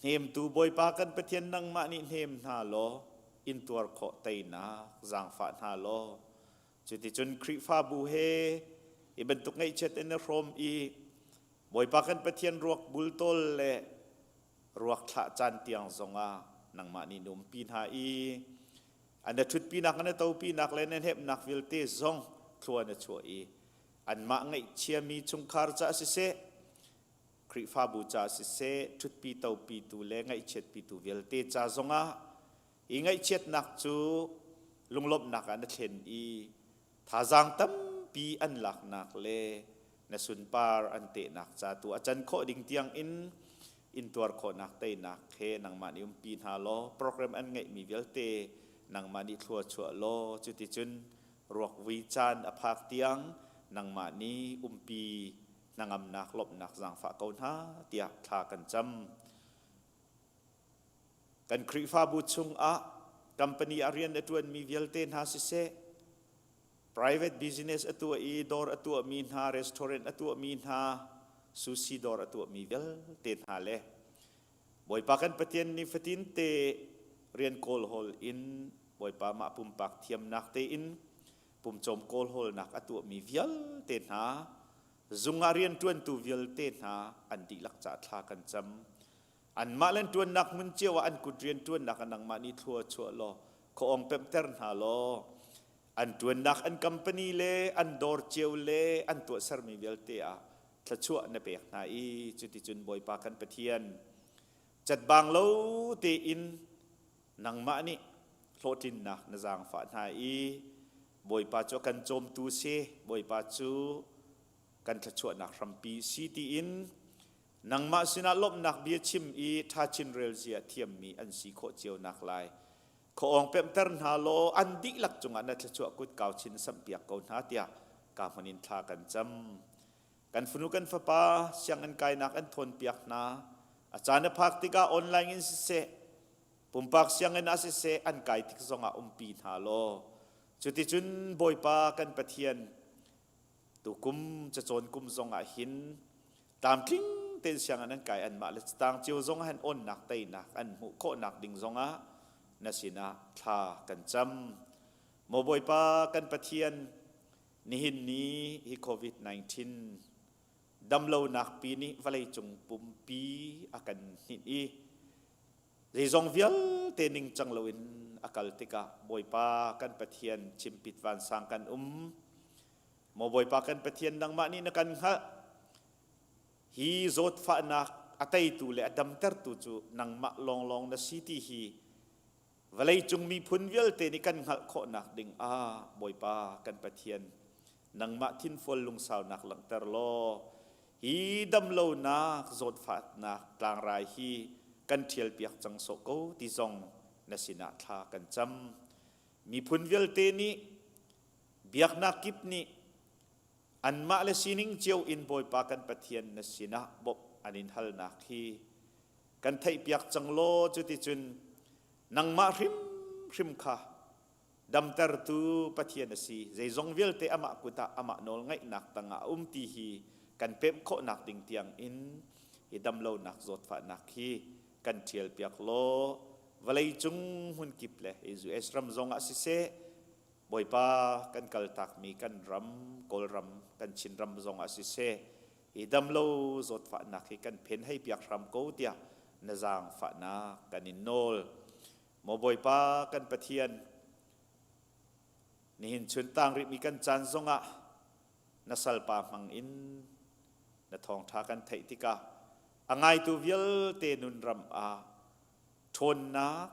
Hnemtu Bawipa kan Pathian nangmah nih hnem hna law intuar khawh teinak zaangfah hna law cuticun Khrihfabu he Hi bantuk ngaihchiat in na hrawm i Bawipa kan Pathian ruak bultawl le ruak thlah caan tiang zongah nangmah nih na umpi hna i an na ṭhutpinak an na topinak le na hnemhnak vialte zong thlua na chuah i anmah ngaihchiami chungkhar caah siseh Khrihfabu caah siseh ṭhutpi topitu le ngaihchiatpitu vialte ca zongah i ngaihchiatnak cu lunglawmhnak ah na thlen i thazaang tampi an laknak le na sunpar an tehnak ca tu a can khawh ding tiang in intuar khawhnak teinak he nangmah nih umpi hna law program an ngeihmi vialte nangmah nih thlua chuah law cuticun ruakvui caan a phak tiang nangmah nih umpi hnangamnak lawmhnak zaangfah ko hna tiah thla kan cam. Kan Khrihfabu chungah company a rian a ṭuanmi vialte hna siseh, private business a tuah i dawr a tuahmi hna, restaurant a tuahmi hna, sushi dawr a tuahmi vialte hna le Bawipa kan Pathian nifatin te rian kawlhawl in Bawipa mah pumpak thiamnak tein pumcawm kawlhawlnak a tuahmi vialte hna zung ah rianṭuantu vialte hna an dihlak ca thla kan cam. Anmah le ṭuannak hmun cio ah an kut rian ṭuannak ah nangmah nih thlua chuah law khuaawng pemhter hna law an ṭuannak an company le an dawr cio le an tuahsermi vialte ah thluachuah na pek hna i cuticun Bawipa kan Pathian catbang lo tein nangmah nih hlawhtlinnak na zaangfah hna i Bawipa cu a kan cawmtu si Bawipa cu kan thluachuahnak hrampi si tiin Nangmah sinah lawmhnak bia chim i ṭha chin rel zia thiammi an si khawh cio nak lai. Khuaawng pemhter hna law an dihlak cungah na thluachuah kut kau chin samhpiak ko hna tiah ka hmun in thla kan cam. Kan fanu kan fapa sianginn kainak an thawnpiak hna. A caan a phak tikah online in siseh, pumpak sianginn ah siseh an kai tik zongah umpi hna law cuticun Bawipa kan Pathian tukum cacawn kum zongah hin tlamtling tein sianginn an kai anmah le catang cio zong han onnak teinak an hmuh khawhnak ding zongah na sinah thla kan cam maw bawipa kan pathian nihin ni hi covid-19 damlonak pi nih vawlei cung pumpi a kan hninh i zeizong vialte ningcang loin a kal tikah bawipa kan pathian chimpit vansang kan um Maw Bawipa kan Pathian nangmah nih na kan hngalh. Hi zawtfahnak a teitu le a damtertu cu nangmah lawnglawng na si ti hi vawleicung miphun vialte nih kan hngalh khawhnak ding ah Bawipa kan Pathian nangmah thinfual lungsaunak langhter law hi damlonak zawtfahnak tlangrai hi kan ṭhialpiak cang sawh ko ti zong na sinah thla kan cam. Miphun vialte nih Biaknak kip nih anmah le sining cio in Bawipa kan Pathian na sinah bawmh an in halnak hi kan theihpiak cang law cuticun nangmah hrimhrim kha damtertu Pathian a si zeizong vialte amah kut ah amah nawl ngaihnak tangah a um ti hi kan pemh khawhnak ding tiang in hi damlonak zawtfahnak hi kan ṭhialpiak law vawlei cung hmunkip le US ram zong ah siseh Bawipa kan kaltakmi kan ram Kawlram kan Chinram zong ah siseh hi damlo zawtfahnak hi kan phen hei piak hram ko tiah na zaangfahnak kan in nawl. Maw Bawipa kan Pathian nihin chun tang rihmi kan caan zongah na salpa hmang in na thawngṭha kan theih tikah a ngaitu vialte nun ram ah ṭhawnnak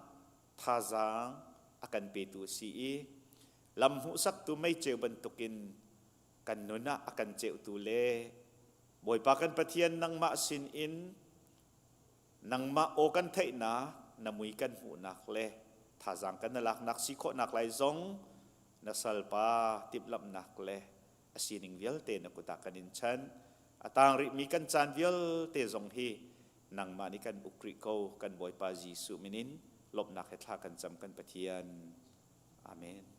thazaang a kan petu a si i lam hmuhsaktu meiceu bantukin kan nun ah a kan ceuhtu le Bawipa kan Pathian nangmah sin in nangmah aw kan theihnak na mui kan hmuhnak le thazaang kan na laknak si khawhnak lai zong na salpa timhlamhnak le a sining vialte na kut ah kan in chanh a tang rihmi kan caan vialte zong hi nangmah nih kan uk rih ko kan Bawipa Jesuh min in lawmhnak he thla kan cam kan Pathian. Amen.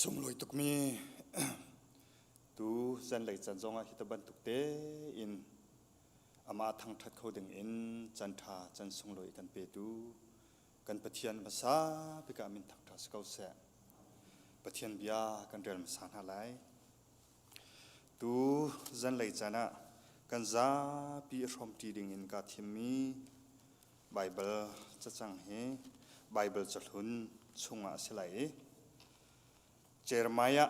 Sunglawi tukmi tu zanlei can zongah hi ta bantuk tein amah thangṭhat kho ding in can ṭha can sunglawi kan petu kan Pathian hmasa bik ah min thangṭhat si ko seh. Pathian bia kan rel hmasa hna lai. Tu zanlei can ah kan zapi i hrawmṭi ding in kaa thimmi Baibal cacang hi Baibal cahlun chungah a si lai i Jeremiah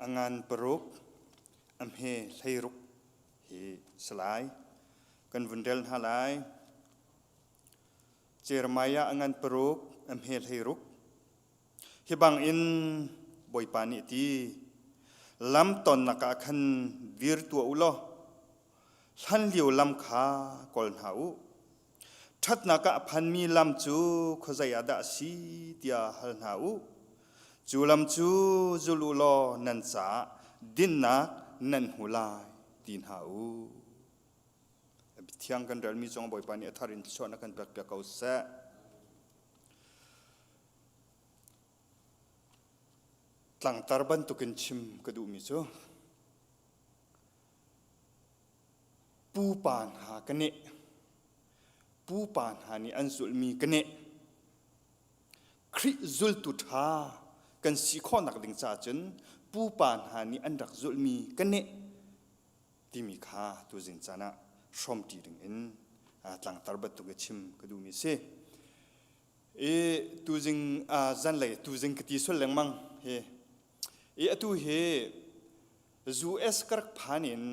a ngan paruk a hme 16 hi si lai. Kan vun rel hna lai. Jeremiah a ngan paruk a hme 16 Hi bangin Bawipa nih a ti, lam tonnak ah khan dir tuah u law hlanlio lam kha kawl hna u. Ṭhatnak ah a phanmi lam cu khuazei ah dah a si tiah hal hna u. Cu lam cu zul u law nan caah dinnak nan hmu lai ti hna u. Thiang kan relmi cung Bawipa nih a thar in thluachuahnak kan pekpiak ko seh. Tlangtar bantukin chim ka duhmi cu pupa hna ka neh pupa hna nih an zulhmi ka neh Khrih zultu ṭha kan si khawhnak ding caah cun pupa hna nih an rak zulhmi ka neh timi kha tuzing caan ah hrawmṭi dingin tlangtar bantuk i chim ka duhmi si. I tuzing zanlei tuzing ka ti sual lengmang hi. I atu hi US ka rak phan in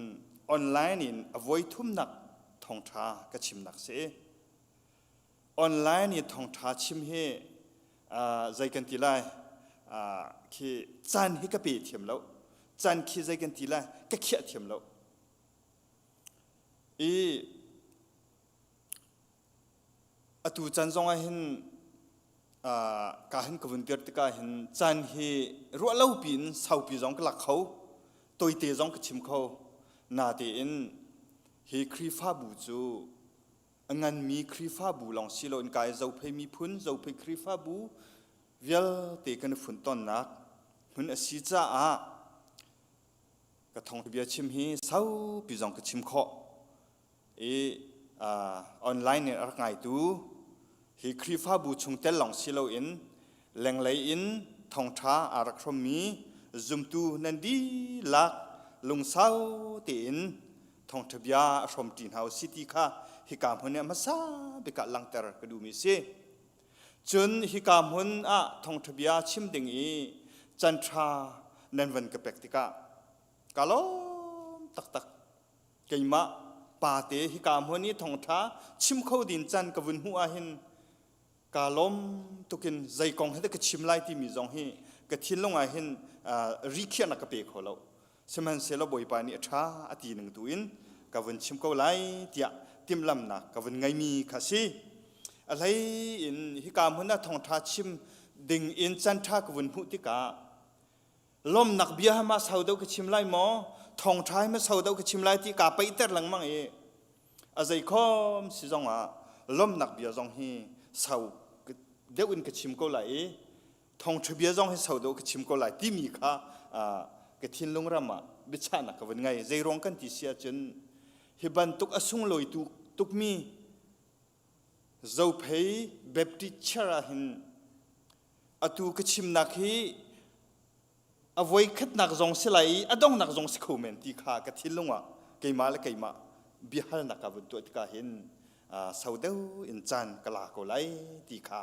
online in a voi thumnak thawngṭha ka chimnak si. Online i thawngṭha chim hi zei kan ti lai khi caan hi ka pe thiam lo. Caan khi zei kan ti lai ka khiah thiam lo. I atu caan zong ah hin ka hin ka vun dir tikah hin caan hi ruah lo piin saupi zong ka lak kho toite zong ka chim kho natein hi Khrihfabu cu a nganmi Khrihfabu lawng si loin kai Zophei miphun Zophei Khrihfabu vialte kan i funtonnak hmun a si caah ka thawngtha chim hi saupi zong ka chim khawh i online in a rak ngaitu hi Khrihfabu chung tel lawng si loin lenglei in thawngṭha aa rak hrawmmi zumtu nan dihlak lungsau tein thawngṭha bia a hrawmṭi hna u si ti kha hika hmun i a hmasa bik ah langhter ka duhmi a si. Cun hika hmun ah thawngṭha bia chim ding i canṭha nan van ka pek tikah ka lawm taktak. Keimah pate hika hmun i thawngṭha chim kho din can ka vun hmuh ahhin kaa lawm tukin zei kong he dah ka chim lai timi zong hi ka thinlung ah hin rikhiahnak ka pe kho lo. Sihmanhsehlaw Bawipa nih a ṭha a ti ning tu in ka vun chim ko lai tiah timhlamnak ka vun ngeimi kha si. A hlei in hika hmun ah thawngṭha chim ding in canṭha ka vun hmuh tikah lawmnak bia ha ma sau deuh ka chim lai maw thawngṭha hi ma sau deuh ka chim lai ti kaa peihter lengmang i a zeikhom si zong ah lawmnak bia zong hi sau deuh in ka chim ko lai i thawngṭha bia zong hi sau deuh ka chim ko lai timi kha ka thinlung ram ah biachahnak ka vun ngei zeiruang kan ti si ahcun hi bantuk a sunglawi tukmi Zophei Baptist Church ah hin atu ka chimnak hi a voikhatnak zong si lai i a donghnak zong si kho men ti kha ka thinlung ah keimah le keimah biahalnak ka vun tuah tikah hin sau deuh in caan ka la ko lai ti kha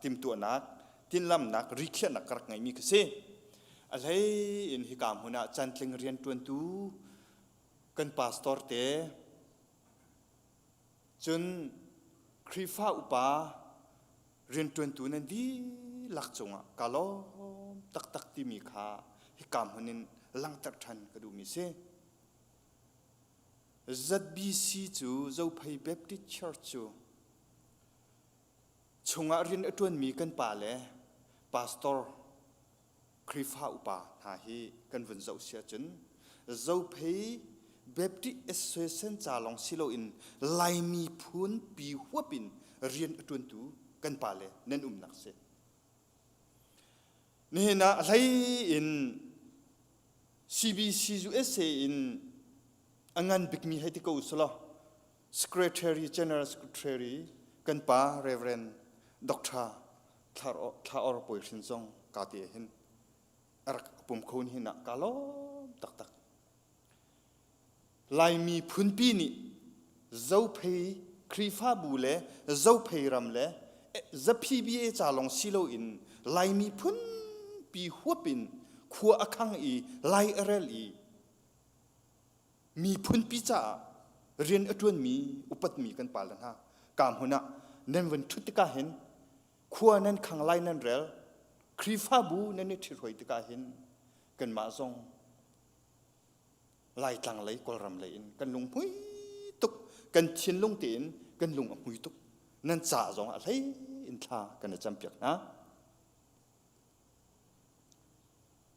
timtuahnak tinlamnak rikhiahnak ka rak ngeimi ka si a hlei in hika hmun ah cantling riantuantu kan pastor te cun Khrihfa upa rianṭuantu nan dihlak cungah ka lawm taktak timi kha hika hmun in langhter ṭhan ka duhmi si. ZBC cu Zophei Baptist Church cu chungah rian a ṭuanmi kan pa le pastor Khrihfa upa hna hi kan vun zoh si ahcun Zophei Baptist Association ca lawng si loin Laimi phun pi huap in rian a ṭuantu kan pale nan umnak si. Nihin ah a hlei in CBC USA in a ngan bikmi hei ti ko usulaw Secretary General Secretary kan pa Reverend Dr. Thla Or Pawi Hrin zong ka ti hin a rak pum kho hin ah ka lawm taktak. Laimi phunpi nih Zophei Khrihfabu le Zophei ram le ZPBA ca lawng si loin Laimi phunpi huap in khua a khang i lai a rel i miphunpi caah rian a ṭuanmi upatmi kan pale hna ka hmun ah nan vun ṭhut tikah hin khua nan khang lai nan rel Khrihfabu nan i ṭhithruai tikah hin kanmah zong Laitlang lei Kawlram lei in kan lunghmui tuk kan thinlung tein kan lung a hmui tuk nan ca zong a hlei in thla kan i campiak hna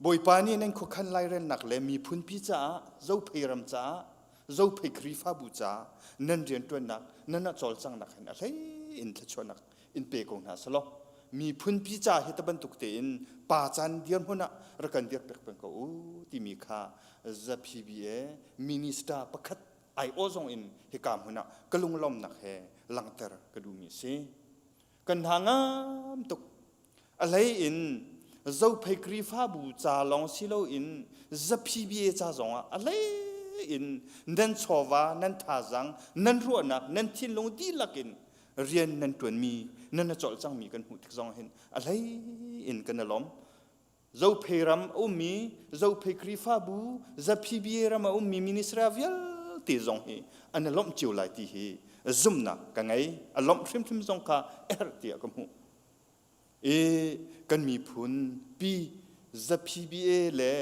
Bawipa nih nan khuakhan lairelnak le miphunpi caah Zophei ram caah Zophei Khrihfabu caah nan rianṭuannak nan a cawlcanghnak hin a hlei in thluachuahnak in pe ko hna selaw miphunpi ca hi ta bantuk tein pa caan dirhmun ah rak kan dirpek peng ko u timi kha ZPBA minister pakhat aiawh zong in hika hmun ah ka lunglawmnak he langhter ka duhmi a si. Kan hna ngam tuk. A hlei in Zophei Khrihfabu ca lawng si loin ZPBA ca zong ah a hlei in nan chawva, nan thazaang, nan ruahnak, nan thinlung dihlak in rian nan ṭuanmi, nan a cawlcangmi kan hmuh tik zong hin a hlei in kan i lawm. Zophei ram a ummi, Zophei Khrihfabu, ZPBA ram a ummi ministry vialte zong hi an i lawmh cio lai ti hi zumhnak ka ngei. A lawmh hrimhrim zong kha a herh tiah ka hmuh. I kan miphun pi ZPBA le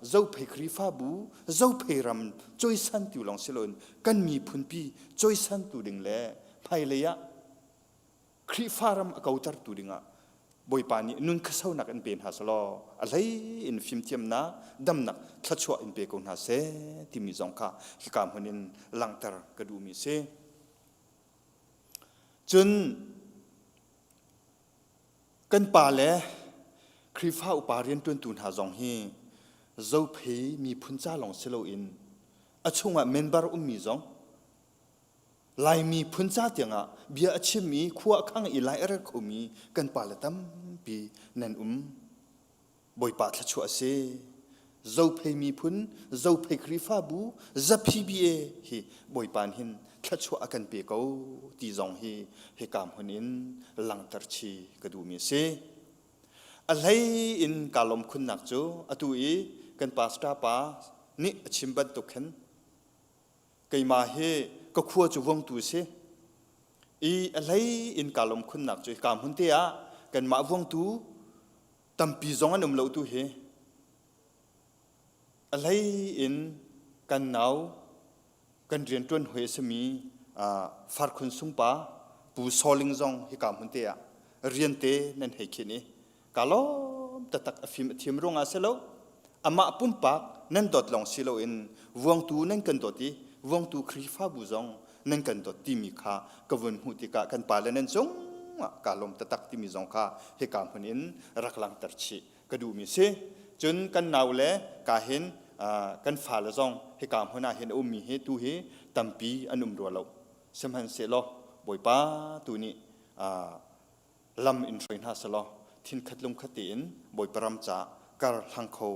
Zophei Khrihfabu, Zophei ram cawisantu lawng si loin kan miphun pi cawisantu ding le hmailei ah Khrihfa ram a kotertu dingah Bawipa nih nun khasonak in pe hna selaw a hlei in fimthiamnak damnak thluachuah in pe ko hna seh timi zong kha hika hmun in langhter ka duhmi a si. Cun kan pa le Khrihfa upa rianṭuantu hna zong hi Zophei miphun ca lawng si loin a chungah member ummi zong Laimi phun ca tiangah bia a chimmi khua a khang i lai a rel khomi kan pale tampi nan um. Bawipa thluachuah a si. Zophei miphun, Zophei Khrihfabu, ZPBA hi Bawipa nih hin thluachuah a kan pe ko ti zong hi hika hmun in langhter chi ka duhmi a si. A hlei in kaa lawm khunnak cu atu i kan pastor pa nih a chim bantuk khin keimah hi ka khua cu vuangtu a si. I a hlei in kaa lawm khunnak cu hika hmun te ah kanmah vuangtu tampi zong an um lo tu hi a hlei in kan nau kan rianṭuan hawi a simi Farkhun Sungpa Pu Soling zong hika hmun te ah rian te nan hei khin i ka lawm taktak a fim a thiam ruangah si lo amah pumpak nan dawt lawng si loin vuangtu nan kan dawt i vuangtu Khrihfabu zong nan kan dawt timi kha ka vun hmuh tikah kan pale nan cung ah kaa lawm taktak timi zong kha hika hmun in rak langhter chih ka duhmi si. Cun kan nau le ka hin kan fale zong hika hmun ah hin a ummi hi tu hi tampi an um rua lo. Sihmanhsehlaw Bawipa tu nih lam in hruai hna selaw thinkhat lungkhat tein Bawipa ram ca kar hlang kho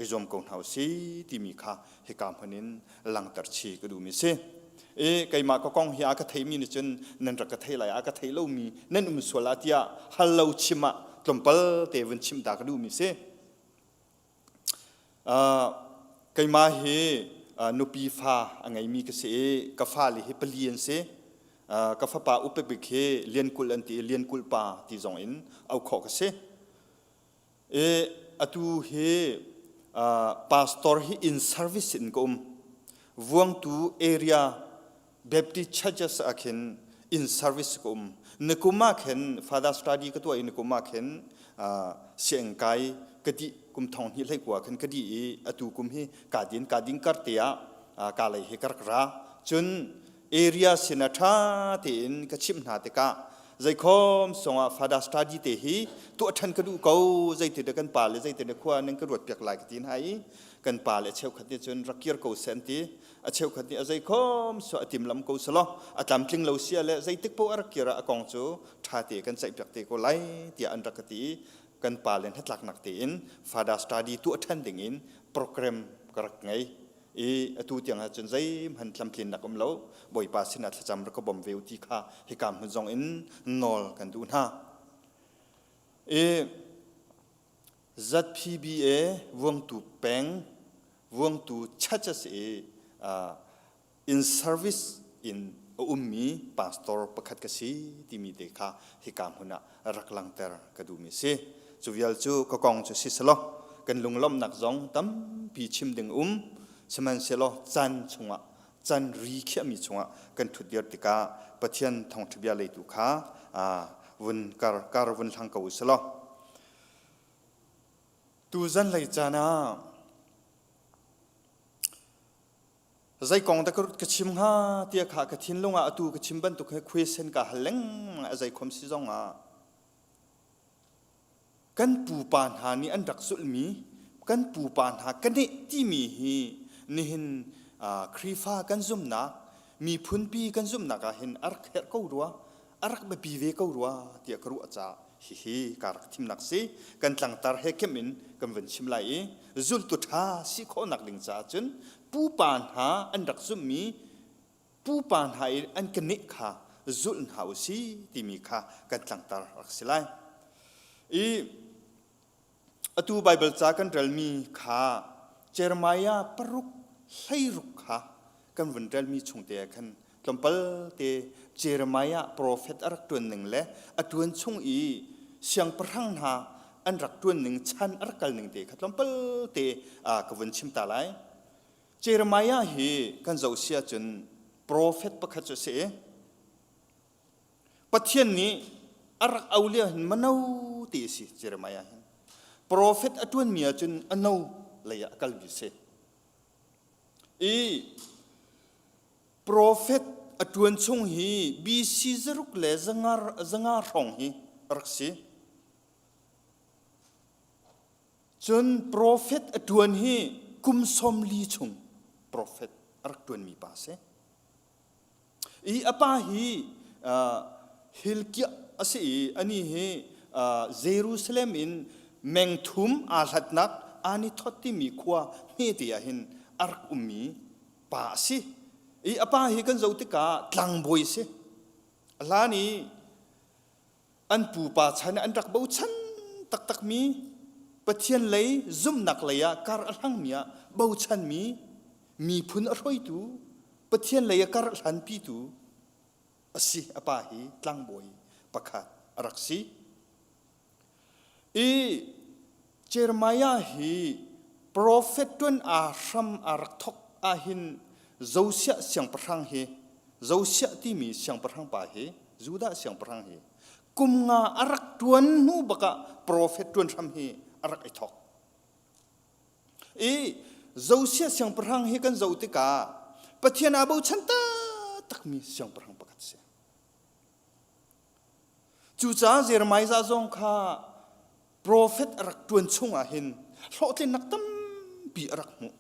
i zuam ko hna usih timi kha hika hmun in langhter chi ka duhmi si. I keimah ka kong hi a ka theimi nih cun nan rak ka thei lai a ka thei lomi nan um sual ah tiah hal lo chim ah tlawmpal te vun chim ta ka duhmi si. Keimah hi nupi fa a ngeimi ka si i ka fale hi pali an si. Ka fapa upa bik hi Lian Kulh an ti i Lian Kulh pa ti zong in auh khawh ka si. I atu hi pastor hi in service in ka um. Vuangtu area Baptist churches ah khin in service ka um. Nikum ah khin father study ka tuah i nikum ah khin sianginn kai ka dih kum thong hnih hlei kua khin ka dih i atu kum hi ka din ka ding kar te ah ka lei hi ka rak ra. Cun area sin ah ṭha tein ka chimh hna tikah. Zeikhom songah Father study te hi tuah ṭhan ka duh ko zeiti dah kan pa le zeiti dah khua nan ka ruat piak lai ka ti hna i kan pa le cheukhat nih cun rak kir ko seh an ti. A cheukhat nih a zeikhom so a timlam ko selaw a tlamtling lo sia le zeitik paoh a rak kir ah a kong cu ṭha te kan ceihpiak te ko lai tiah an rak ka ti i kan pa le hnatlaknak tein Father study tuah ṭhan ding in program ka rak ngei. I atu tiang ahcun zeihmanh tlamtlinnak um lo. Bawipa sinah thlacam rak ka bawm ve u ti kha hika hmun zong in nawl kan duh hna. I ZPBA Vuangtu peng Vuangtu Church a si i in service in a ummi pastor pakhat ka si timi te kha hika hmun ah rak langter ka duhmi si. Cu vial cu ka kong cu si selaw kan lunglawmhnak zong tampi chim ding um sihmanhsehlaw caan chungah can ri khiahmi chungah kan ṭhut dir tikah Pathian thawngṭha bia leitu kha vun kar kar vun hlang ko u selaw tu zanlei caan ah Zei kong dah ka chim hnga tiah kha ka thinlung ah atu ka chim bantuk he question ka hal lengmang a zeikhom si zong ah kan pupa hna nih an rak zulhmi kan pupa hna ka neh timi hi nihin Khrihfa kan zumnak miphunpi kan zumnak ah hin a rak herh ko rua a rak biapi ve ko rua tiah ka ruah caah hihi ka rak thimnak si kan tlangtar he kemh in kan vun chim lai i zultu ṭha si khawhnak ding caah cun pupa hna an rak zumhmi pupa hna i an ka neh kha zulh hna u si timi kha kan tlangtar rak si lai i atu Baibal ca kan relmi kha Jeremiah paruk 16 kha kan vun relmi chungte ah khan tlawmpal te Jeremiah profet a rak ṭuan ning le a ṭuan chung i siangpahrang hna an rak ṭuan ning chan a rak kal ning te kha tlawmpal te ka vun chim ta lai. Jeremiah hi kan zoh si ahcun profet pakhat cu a si i Pathian nih a rak au lio hin mano ti a si Jeremiah hin. Profet a ṭuanmi ahcun a no lei ah a kalmi a si. I Profet a ṭuan chung hi BC zaruk le zanga hrawng hi a rak si. Cun profet a ṭuan hi kum 40 chung profet a rak ṭuanmi pa a si. I a pa hi Hilkiah a si i anih hi Jerusalem in meng thum aa hlatnak Anithoth timi khua hmete ah hin a rak ummi pa a si. I a pa hi kan zoh tikah tlangbawi a si. A hlan i an pupa chan an rak bochan taktakmi Pathian lei zumhnak lei ah kar a hlangmi ah bochanmi miphun a hruaitu Pathian lei a kar a hlanpitu a si a pa hi tlangbawi pakhat a rak si. I Jeremiah hi profet ṭuan aa hram aa rak thawk ahhin Josiah siangpahrang hi Josiah timi siangpahrang pa hi Judah siangpahrang hi kum nga a rak ṭuan hnu bakah profet ṭuan hram hi a rak i thawk. I Josiah siangpahrang hi kan zoh tikah Pathian aa bochan taktakmi siangpahrang pakhat a si. Cucaah Jeremiah zong kha profet a rak ṭuan chung ah hin hlawhtlinnak tampi a rak hmuh.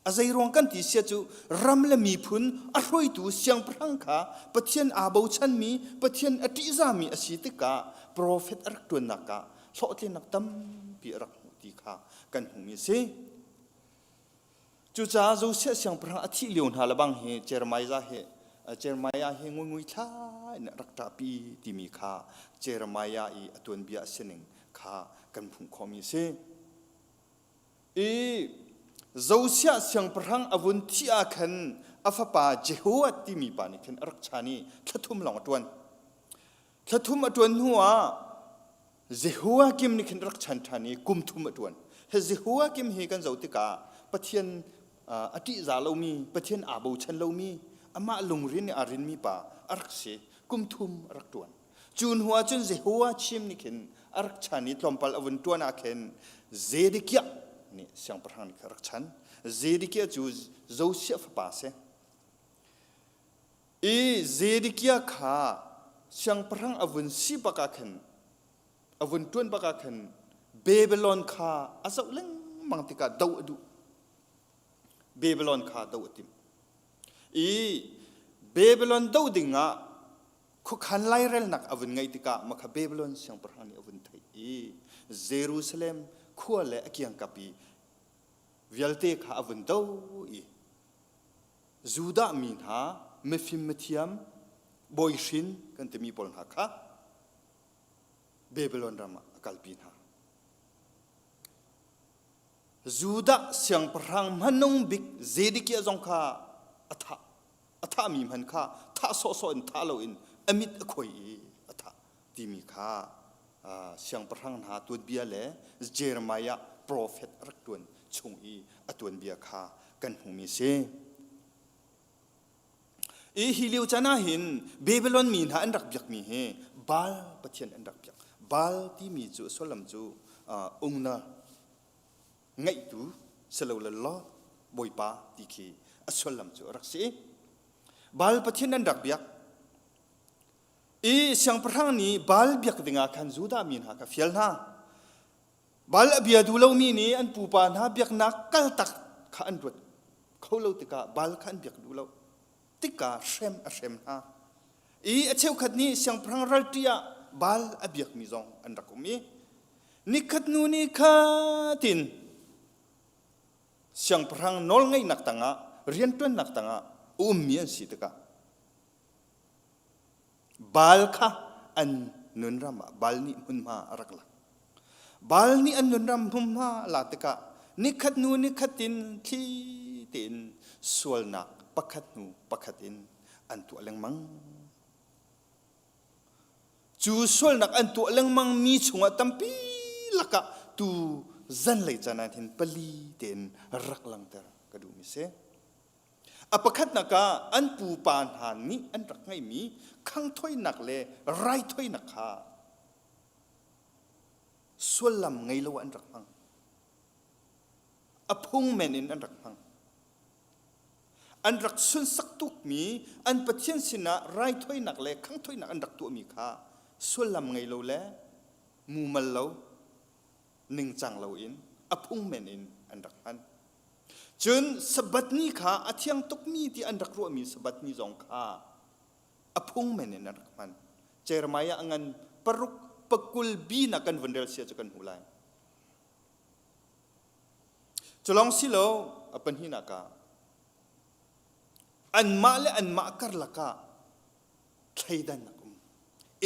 A zeiruang kan ti sia cu ram le miphun a hruaitu siangpahrang kha Pathian aa bochanmi, Pathian a ṭihzami a si tikah profet a rak ṭuannak ah hlawhtlinnak tampi a rak hmuh ti kha kan hmuhmi a si. Cucaah Josiah siangpahrang a thih lio hna lebang hi Jeremiah hi Jeremiah hi nguingui thla in a rak ṭahpi timi kha Jeremiah i a tuanbia a sining kha kan hmuh khawhmi a si. I Josiah siangpahrang a vun thih ah khan a fapa Jehoash timi pa nih khan a rak chan i thla thum lawng a ṭuan. Thla thum a ṭuan hnuah Jehoiakim nih khin rak chan ṭhan i kum thum a ṭuan. Hi Jehoiakim hi kan zoh tikah Pathian a ṭihzah lomi, Pathian aa bochan lomi, amah lungrin i aa rinmi pa a rak si. Kum thum a rak ṭuan. Cu hnu ah cun Jehoiachim nih khin a rak chan i tlawmpal a vun ṭuan ah khin Zedekiah nih siangpahrang nih khan a rak chan. Zedekiah cu Josiah fapa a si. I. I Zedekiah kha siangpahrang a vun si bak ah khan a vun ṭuan bak ah khan Babylon kha a zoh lengmang tikah doh a duh. Babylon kha doh a timh. I Babylon doh dingah khuakhan lairelnak a vun ngeih tikah makha Babylon siangpahrang nih a vun theih i Jerusalem khua le a kiangkap i vialte kha a vun doh i Judah mi hna mifim mithiam bawihrin kan timi pawl hna kha Babylon ram ah a kalpi hna. Judah siangpahrang hmanung bik Zedekiah zong kha a thah. A thahmi hman kha thah sawhsawh in thah loin a mit a khuai i a thah timi kha siangpahrang hna tuanbia le Jeremiah profet a rak ṭuan chung i a tuanbia kha kan hmuhmi si. I hi lio caan ah hin Babylon mi hna an rak biakmi hi Baal pathian an rak biak. Baal timi cu sullam cu ungna ngeihtu silole Lord Bawipa ti khi a sullam cu a rak si. Baal pathian an rak biak. I siangpahrang nih Baal biak dingah khan Judah mi hna kha fial hna. Baal a bia duh lomi nih an pupa hna biaknak kaltak kha an ruat kho lo tikah Baal kha an biak duh lo tikah hrem a hrem hna. I a cheukhat nih siangpahrang ralṭi ah Baal a biakmi zong an rak um i nikhat hnu ni khatin siangpahrang nawlngeihnak tangah rianṭuannak tangah a ummi an si tikah Baal kha an nunram ah Baal nih hmunhma a rak lak. Baal nih an nunram hmunhma a lak tikah nikhat hnu nikhat in thli tein sualnak pakhat hnu pakhat in an tuah lengmang. Cu sualnak an tuah lengmang mi chungah tampi lakah tu zanlei caan ah hin pali tein rak langter ka duhmi si. A pakhatnak ah an pupa hna nih an rak ngeihmi khangthoinak le raithoinak kha sullam ngei lo an rak hmang. A phung men in an rak hmang. An rak sunsak tukmi an Pathian sinah raithoinak le khangthoinak an rak tuahmi kha sullam ngei lo le mumal lo ningcang loin a phung men in an rak hman. Cun Sabbath ni kha a thiang tukmi ti an rak ruahmi Sabbath ni zong kha a phung men in an rak hman. Jeremiah a ngan paruk pakul bi na kan vun rel sia cu kan hmu lai. Culong silo a pahnihnak ah anmah le anmah karlak ah thleidannak um,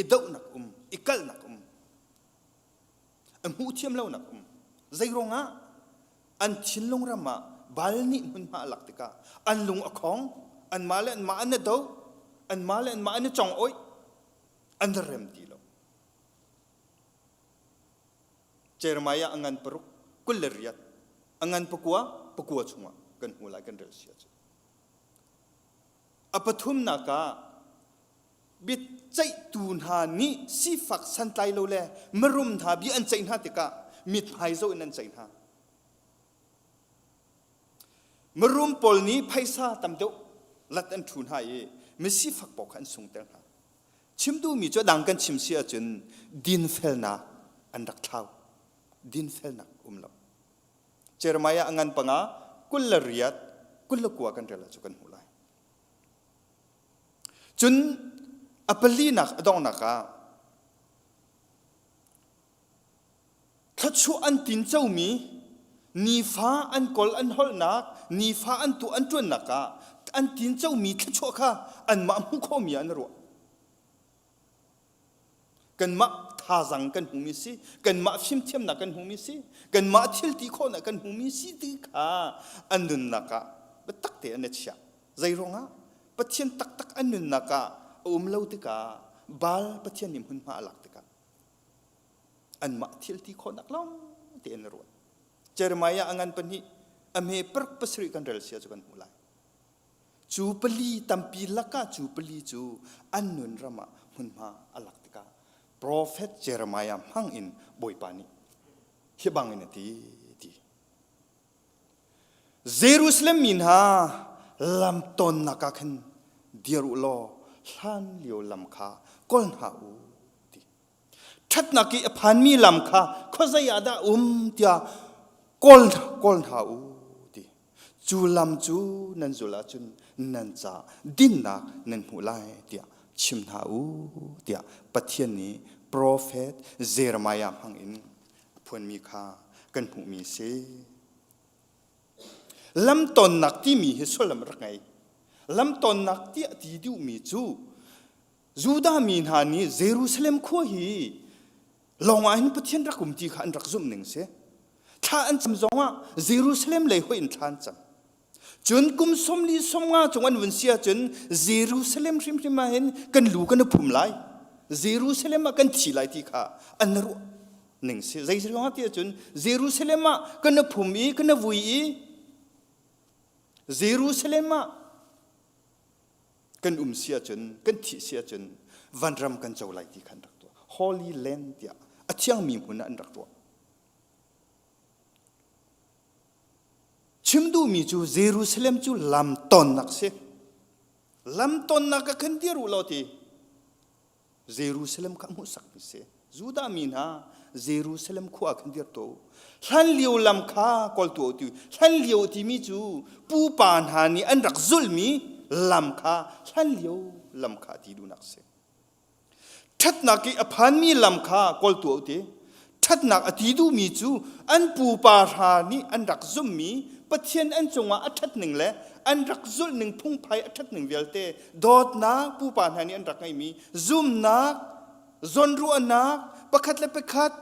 i dohnak um, i kalhnak um. A hmuh thiam lonak um. Zeiruangah an thinlung ram ah bal nih hmunhma a lak tikah an lung a khong, anmah le anmah an i do, anmah le anmah an i cong-oih, an rem ti lo. Jeremiah a ngan paruk, 28, a ngan pakua, pakua chungah kan hmu lai kan rel sia cu. A pathumnak ah biaceihtu hna nih sifak santlai lo le mirum hna bia an ceih hna tikah mithmai zoh in an ceih hna. Mirum pawl nih phaisa tam deuh lat an ṭhu hna i misifak pawl kha an sungter hna. Chim duhmi cu a dang kan chim si ahcun dinfelnak an rak thlau. Dinfelnak um lo. Jeremiah a ngan panga 28 29 kan rel ah cu kan hmuh lai. Cun a palinak a donghnak ah thluachuah an tincomi nifa an kawl an holhnak nifa an tuah an ṭuannak ah an tincomi thluachuah kha anmah hmuh khawhmi ah an ruah. Kanmah thazang kan hmumi si, kanmah fimthiamnak kan hmumi si, kanmah thil ti khawhnak kan hmumi si ti kha an nunnak ah biatak te an i chiah. Zei ruangah? Pathian taktak an nunnak ah a um lo tikah Baal Pathian nih hmunhma a lak tikah anmah thil ti khawhnak lawng te an ruat. Jeremiah a ngan pahnih a hme paruk pasarih kan rel sia cu kan hmuh lai. Cu pali tampi lakah cu pali cu an nun ram ah hmunhma a lak tikah profet Jeremiah hmang in Bawipa nih hi bangin a ti ti. Jerusalem mi hna lam tonnak ah khan Dir u law hlan lio lam kha kawl hna u ti. Ṭhatnak i a phanmi lam kha khuazei ah dah um tiah kawl kawl hna u ti. Cu lam cu nan zulh ahcun nan ca dinnak nan hmuh lai tiah chim hna u tiah Pathian nih profet Jeremiah hmang in a phuanmi kha kan hmuhmi a si. Lamtonnak timi hi sullam rak ngei. Lamtonnak tiah ti duhmi cu Judah mi hna nih Jerusalem khua hi lawng ah hin Pathian rak um ti kha an rak zumh ning si. Thla an cam zongah Jerusalem lei hoih in thla an cam. Cun kum sawmli 50 cung an vun si ahcun Jerusalem hrimhrim ah hin kan lu kan i phum lai. Jerusalem ah kan thi lai ti kha an ruah ning si. Zei ruangah ti ahcun Jerusalem ah kan i phum i kan i vui i Jerusalem ah kan um si ahcun kan thih si ahcun vanram kan co lai ti kha an rak tuah. Holy Land tiah a thiangmi hmun ah an rak ruah. Chim duhmi cu Jerusalem cu lam tonnak si. Lam tonnak ah khan dir u law ti. Jerusalem kha hmuhsakmi si. Judah mi hna Jerusalem khua khan dir to. Hlan lio lam kha kawl tu ti. Hlan lio timi cu pupa hna nih an rak zulhmi lam kha hlan lio lam kha ti duhnak si. Ṭhatnak i a phanmi lam kha kawl tuah u ti. Ṭhatnak a ti duhmi cu an pupa hra nih an rak zumhmi Pathian an cungah a ṭhatning le an rak zulhning phungphai a ṭhatning vialte dawtnak pupa hna nih an rak ngeihmi zumnak, zawnruahnak, pakhat le pakhat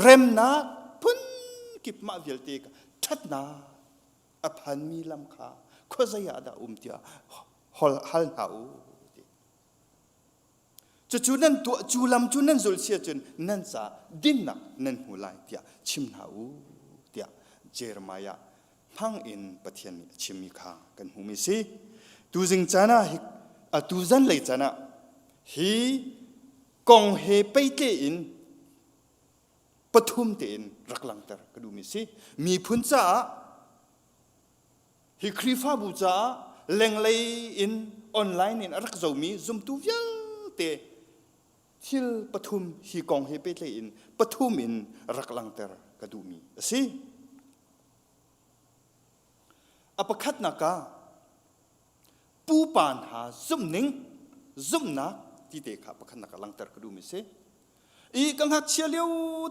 remnak phunkip mah vialte kha ṭhatnak a phanmi lam kha khuazei ah dah um tiah hal hna u ti. Cucu nan tuah cu lam cu nan zulh si ahcun nan ca dinnak nan hmu lai tiah chim hna u tiah Jeremiah hmang in Pathian nih a chimmi kha kan hmuhmi si. Tuzing caan ah tuzan lei caan ah hi kong he peitle in pathum tein rak langter ka duhmi si. Miphun caah Hi Khrihfabu caah lenglei in online in a rak zomi zumtu vialte thil pathum hi kong he pehtlaih in pathum in rak langter ka duhmi a si. A pakhatnak ah pupa hna zumhning zumhnak ti te kha pakhatnak ah langter ka duhmi a si. I ka ngakchia lio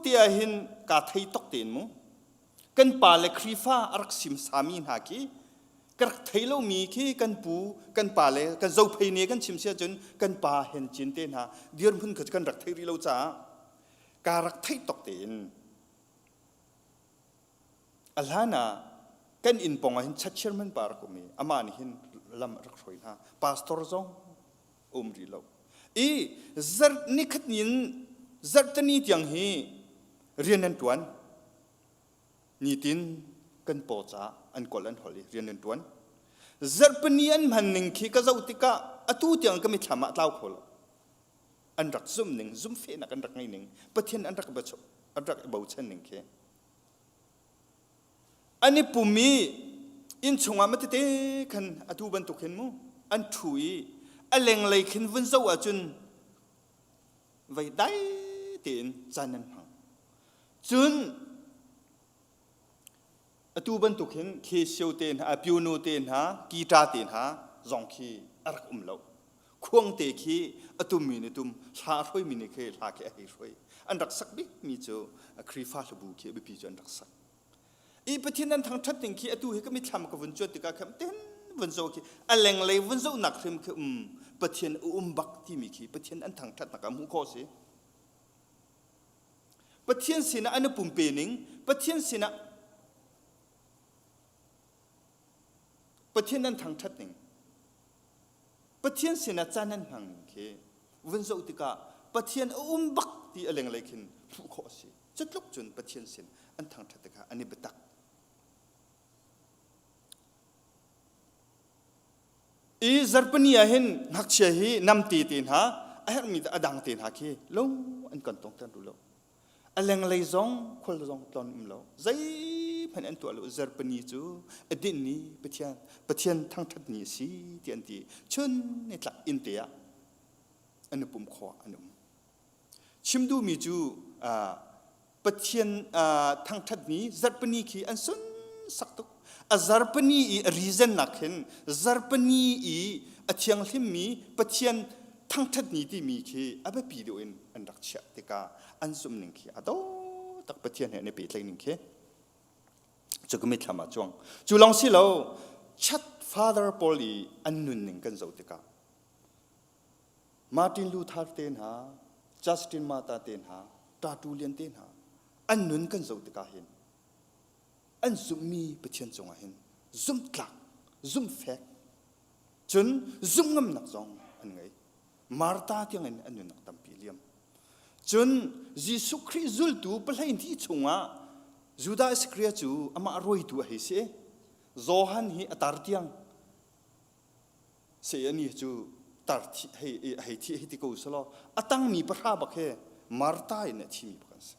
te ah hin kaa thei tok tein mu. Kan pa le Khrihfa a rak simsami hna khi ka rak thei lomi khi kan pu kan pa le kan zophei ne kan chim si ahcun kan pa hen cin te hna dirhmun kha kan rak thei rih lo caah kaa rak theih tok tein a hlan ah kan inn pong ah hin chairman pa rak um i amah nih hin lam a rak hruai hna pastor zong um rih lo i zarh nikhat ni in zarhtani tiang hi rian an tuan nitin kan paw caah an kawl an hol i rian an tuan zarhpini an hman ning khi ka zoh tikah atu tiang ka mithlam ah tlau kho lo an rak zum ning zumfehnak an rak ngei ning pathian an rak an rak i bochan ning khi An i pum i inn chungah matete khan atu bantuk hin mu an ṭhu i a lenglei khin vun zoh ahcun vei dai tein caan an hmang. Cun atu bantuk hin khesio te hna, piano te hna, guitar te hna zong khi a rak um lo. Khuang te khi a tummi nih tum, hla a hruaimi nih khi hla khi a hei hruai. An rak sak bikmi cu Khrihfa hlabu khi a biapi cu an rak sak. I Pathian an thangṭhat ning khi atu hi ka mitthlam ka vun cuan tikah khan ten vun zoh khi a lenglei vun zohnak hrim khi um Pathian a um bak timi khi Pathian an thangṭhatnak ah hmuh khawh si. Pathian sinah an i pumpe ning, Pathian sinah Pathian an thangṭhat ning, Pathian sinah caan an hmang ning khi vun zoh tikah Pathian a um bak ti a lenglei khin hmuh khawh a si. Cutluk cun Pathian sin an thangṭhat tikah an i biatak. I zarpani ah hin ngakchia hi namte te hna a herhmi a dang te hna khi lo an kan tongter duh lo. A lenglei zong khual zong tlon um lo. Zeihmanh an tuah lo. Zarhpini cu a dinh ni Pathian Pathian thangṭhat ni a si ti an ti. Chun ni tlak inn te ah an i pum khawh an um. Chim duhmi cu Pathian thangṭhat ni zarhpini khi an sunsak tuk. A zarhpini i a reason nak hin zarhpini i a thianghlimmi Pathian thangṭhat ni timi khi a biapi deuh in an rak chiah tikah an zumh ning khi a do tak Pathian he an i pehtlaih ning khi cu ka mitthlam ah cuang. Cu lawng si lo chat father pawl i an nunning kan zoh tikah Martin Luther te hna, Justin Martyr te hna, Tertullian te hna an nun kan zoh tikah hin an zumhmi Pathian cungah hin zumhtlak, zumhfek, cun zumhngamnak zong an ngei. Martha tiangin an nunnak tampi liam. Cun Jesuh Khrih zultu pahleihnih chungah Judah Iskariot cu amah rawitu a hei si. Johan hi a tar tiang Saya ni cu tar thi hei hei thi hei ti ko selaw a tangmi pahra bak he Martha in a thimi bak an si.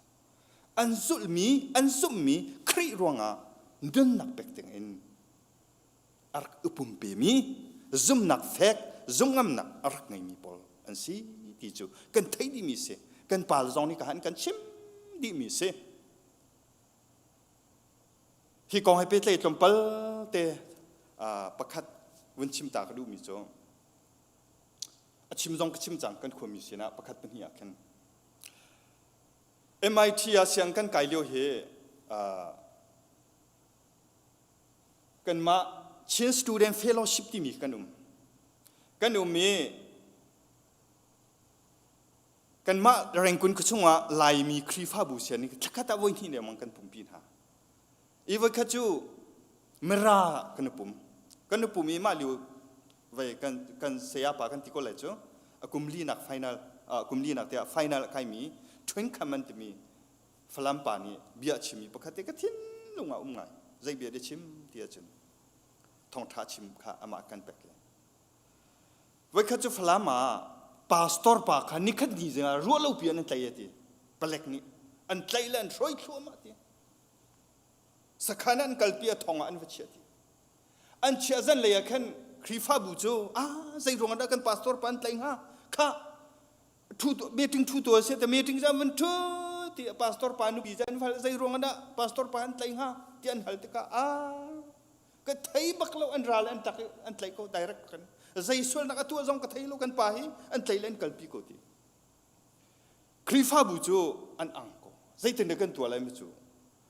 An zulhmi an zumhmi Khrih ruangah nunnak pek ding in a rak i pumpemi zumnak fek zumngamnak a rak ngeimi pawl an si ti cu kan theih dihmi si. Kan pa zong nih ka han kan chim dihmi si. Hi kong he pehtlaih tlawmpal te pakhat vun chim ta ka duhmi cu a chim zong ka chim cang kan khuami sinah pakhat pahnih ah khin MIT ah siang kan kai lio hi kanmah Chin Student Fellowship timi kan um kan um i Kanmah Rengkun khuachung ah Laimi Khrihfabu sian nih thlakhat ah voi hnih lengmang kan pumpi hna. I voikhat cu Mara kan i pum. Kan i pum i mah lio vei kan kan saya pa kan ti ko lai cu a kum linak final uh, kum linak tiah final a kaimi Twin Kham an timi Falam pa nih bia a chimmi pakhat te ka thinlung ah um ngai. Zei bia dah chim ti ahcun thawngṭha chim kha amah kan pek i Voikhat cu Falam ah pastor pa kha nikhat ni zingah ruah lo pi an tlaih a ti. Palek nih an tlaih le an hruai thluahmah ti. Sakhan an kalpi a thong ah an va chiah ti. An chiah zan lei ah khan Khrihfabu cu ah zei ruang dah kan pastor pa an tlaih hnga? Kha thu meeting thu tu se te meeting zan van thu ti pastor pa nupi zan hal zei ruang dah pastor pa an tlaih hnga ti an hal tikah ah ka thei bak lo an ral an tak an tlaih ko direct kan zei sualnak a tuah zong ka thei lo kan pa hi an tlaih le an kalpi ko ti Khrihfabu cu an ang ko zeitin dah kan tuah lai mi cu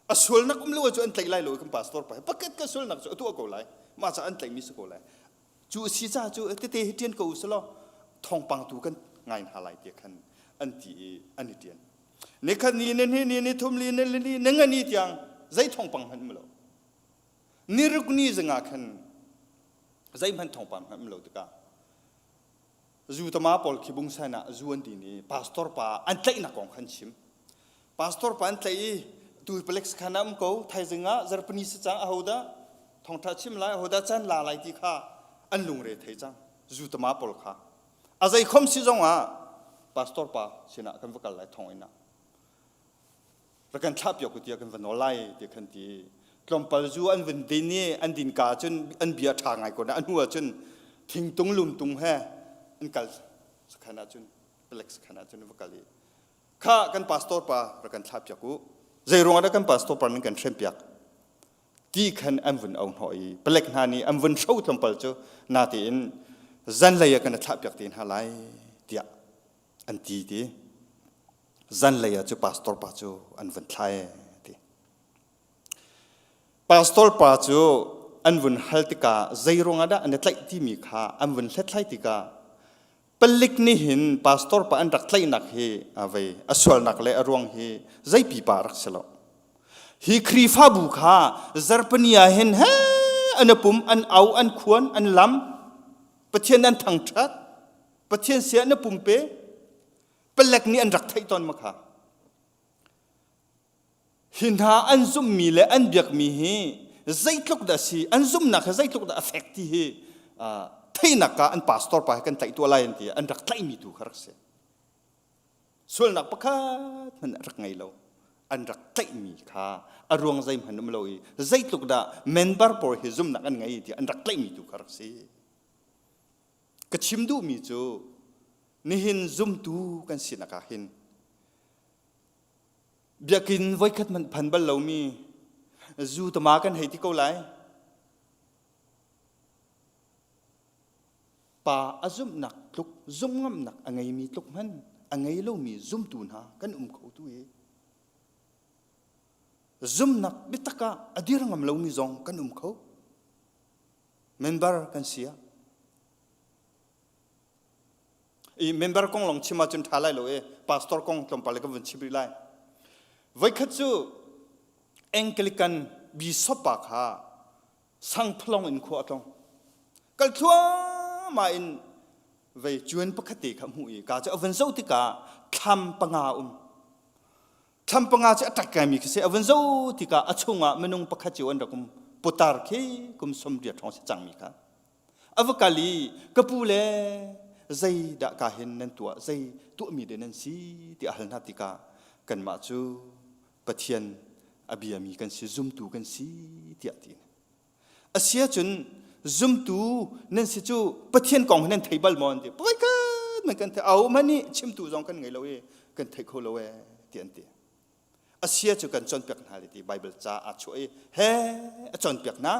a sualnak um lo cu an tlaih lai lo kan pastor pa pakhat ka sualnak cu a tuah ko lai mah ca an tlaih mi si ko lai cu si ca cu tete hi tian ko usalaw thawngpang tu kan ngai hna lai ti khan an ti i an i tian nikhat ni ni ni ni thum li ni li ni nga ni tiang zei thawngpang hmanh um lo Niruk ni zingah khan zeihmanh thawngpang hmanh um lo tikah zu tama pawl khi bungsan ah zu an din i pastor pa an tlaihnak kong khan chim. Pastor pa an tlaih i tu palek sakhan ah um ko thaizing ah zarpani si cang ahodah thawngtha chim lai ahodah chan la lai ti kha an lungre thei cang zu tama pawl kha a zei khom si zong ah pastor pa sinah kan va kal lai thong inn ah rak kan thlah piak u tiah kan va nawl lai ti khan ti tlawmpal zu an vun din i an din ka cun an bia ṭha ngai ko na a hnu ah cun thingtung lumtung he an kal sakhan ah cun palek sakhan ah cun va kal i kha kan pastor pa rak kan thlah piak u zei ruangah dah kan pastor pa nan kan hrem piak ti khan an vun au hnawh i palek hna nih an vun hro tlawmpal cu natein zanlei ah kan thlah piak te hna lai tiah an ti ti zanlei ah cu pastor pa cu an vun thlai ti pastor pa cu an vun hal tikah zei ruangah dah an i tlaih timi kha an vun hlethlai tikah palik nih hin pastor pa an rak tlaihnak hi a vei a sualnak le a ruang hi zei pipa rak si lo hi Khrihfabu kha zarpani ah hin he an pum an au an khuan an lam Pathian an thangṭhat Pathian sia na pumpe palek nih an rak theih tawn ma kha hi hna an zumhmi le an biakmi hi zeitluk dah si an zumhnak hi zeitluk dah a fek ti hi theihnak ah an pastor pa hi kan tlaih tuah lai an ti an rak tlaihmi tu kha rak si sualnak pakhat hmanh rak ngei lo. An rak tlaihmi kha a ruang zeihmanh um lo i zeitluk dah member pawl hi zumhnak an ngei ti an rak tlaihmi tu kha rak si. Ka chim duhmi cu nihin zumtu kan sinak ah hin biakinn voikhat hmanh phan bal lomi zu tama kan hei ti ko lai. Pa a zumhnak tluk zumhngamnak a ngeimi tluk hmanh a ngei lomi zumtu hna kan um kho tu i zumnak biatak ah a dir ngam lomi zong kan um kho. Member kan si ah i member kong long chim ahcun ṭha lai lo e pastor kong tlawmpal ka vun chim rih lai. Voikhat cu Anglican bishop pa kha sangphalong in khua a tlong. Kal thluahmah in vei cuan pakhat te kha hmuh i ka cu a vun zoh tikah thlam panga um. Thlam panga cu a ṭak ngaimi khi si. A vun zoh tikah a chungah minung pakhat cio an rak um. Putar khi kum 80 ṭhawng si cangmi kha. A va kal i ka pu le zeidah ka hin nan tuah, zei tuahmi de nan si ti a hal hna tikah kanmah cu Pathian a biami kan si, zumtu kan si tiah ti. A si ahcun zumtu nan si cu Pathian kong hi nan thei bal maw an ti. Voikhat man kan thei, au man nih chimtu zong kan ngei lo i kan thei kho lo ee ti an ti. A sia cu kan cawnpiak hna le ti Bible ca aa chuah i he a cawnpiak hna.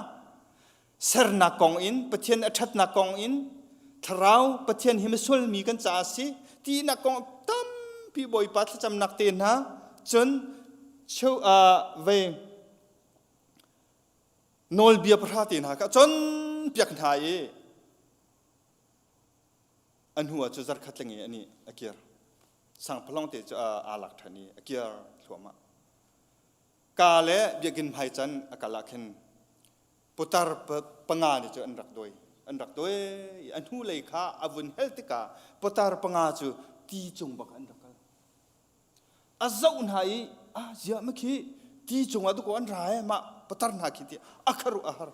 Sernak kong in Pathian a ṭhatnak kong in thlarau Pathian hi misual mi kan caah a si tinak kong tampi Bawipa thlacamnak te hna cun cheu vei nawlbia pahra te hna kha cawnpiak hna i a hnu ah cu zarkhat leng i ani a kir sangphalong te cu aa lak ṭhan i a kir thluahmah ka le biakinn hmai can a kal ah khin putar panga nih cu an rak dawi an rak dawi i a hnu lei kha a vun hel tikah putar panga cu ti cung bak an rak kal a zoh hna i ah ziah ma khi ti cungah dukaw an ra e mah patar hna khi ti a kharu a har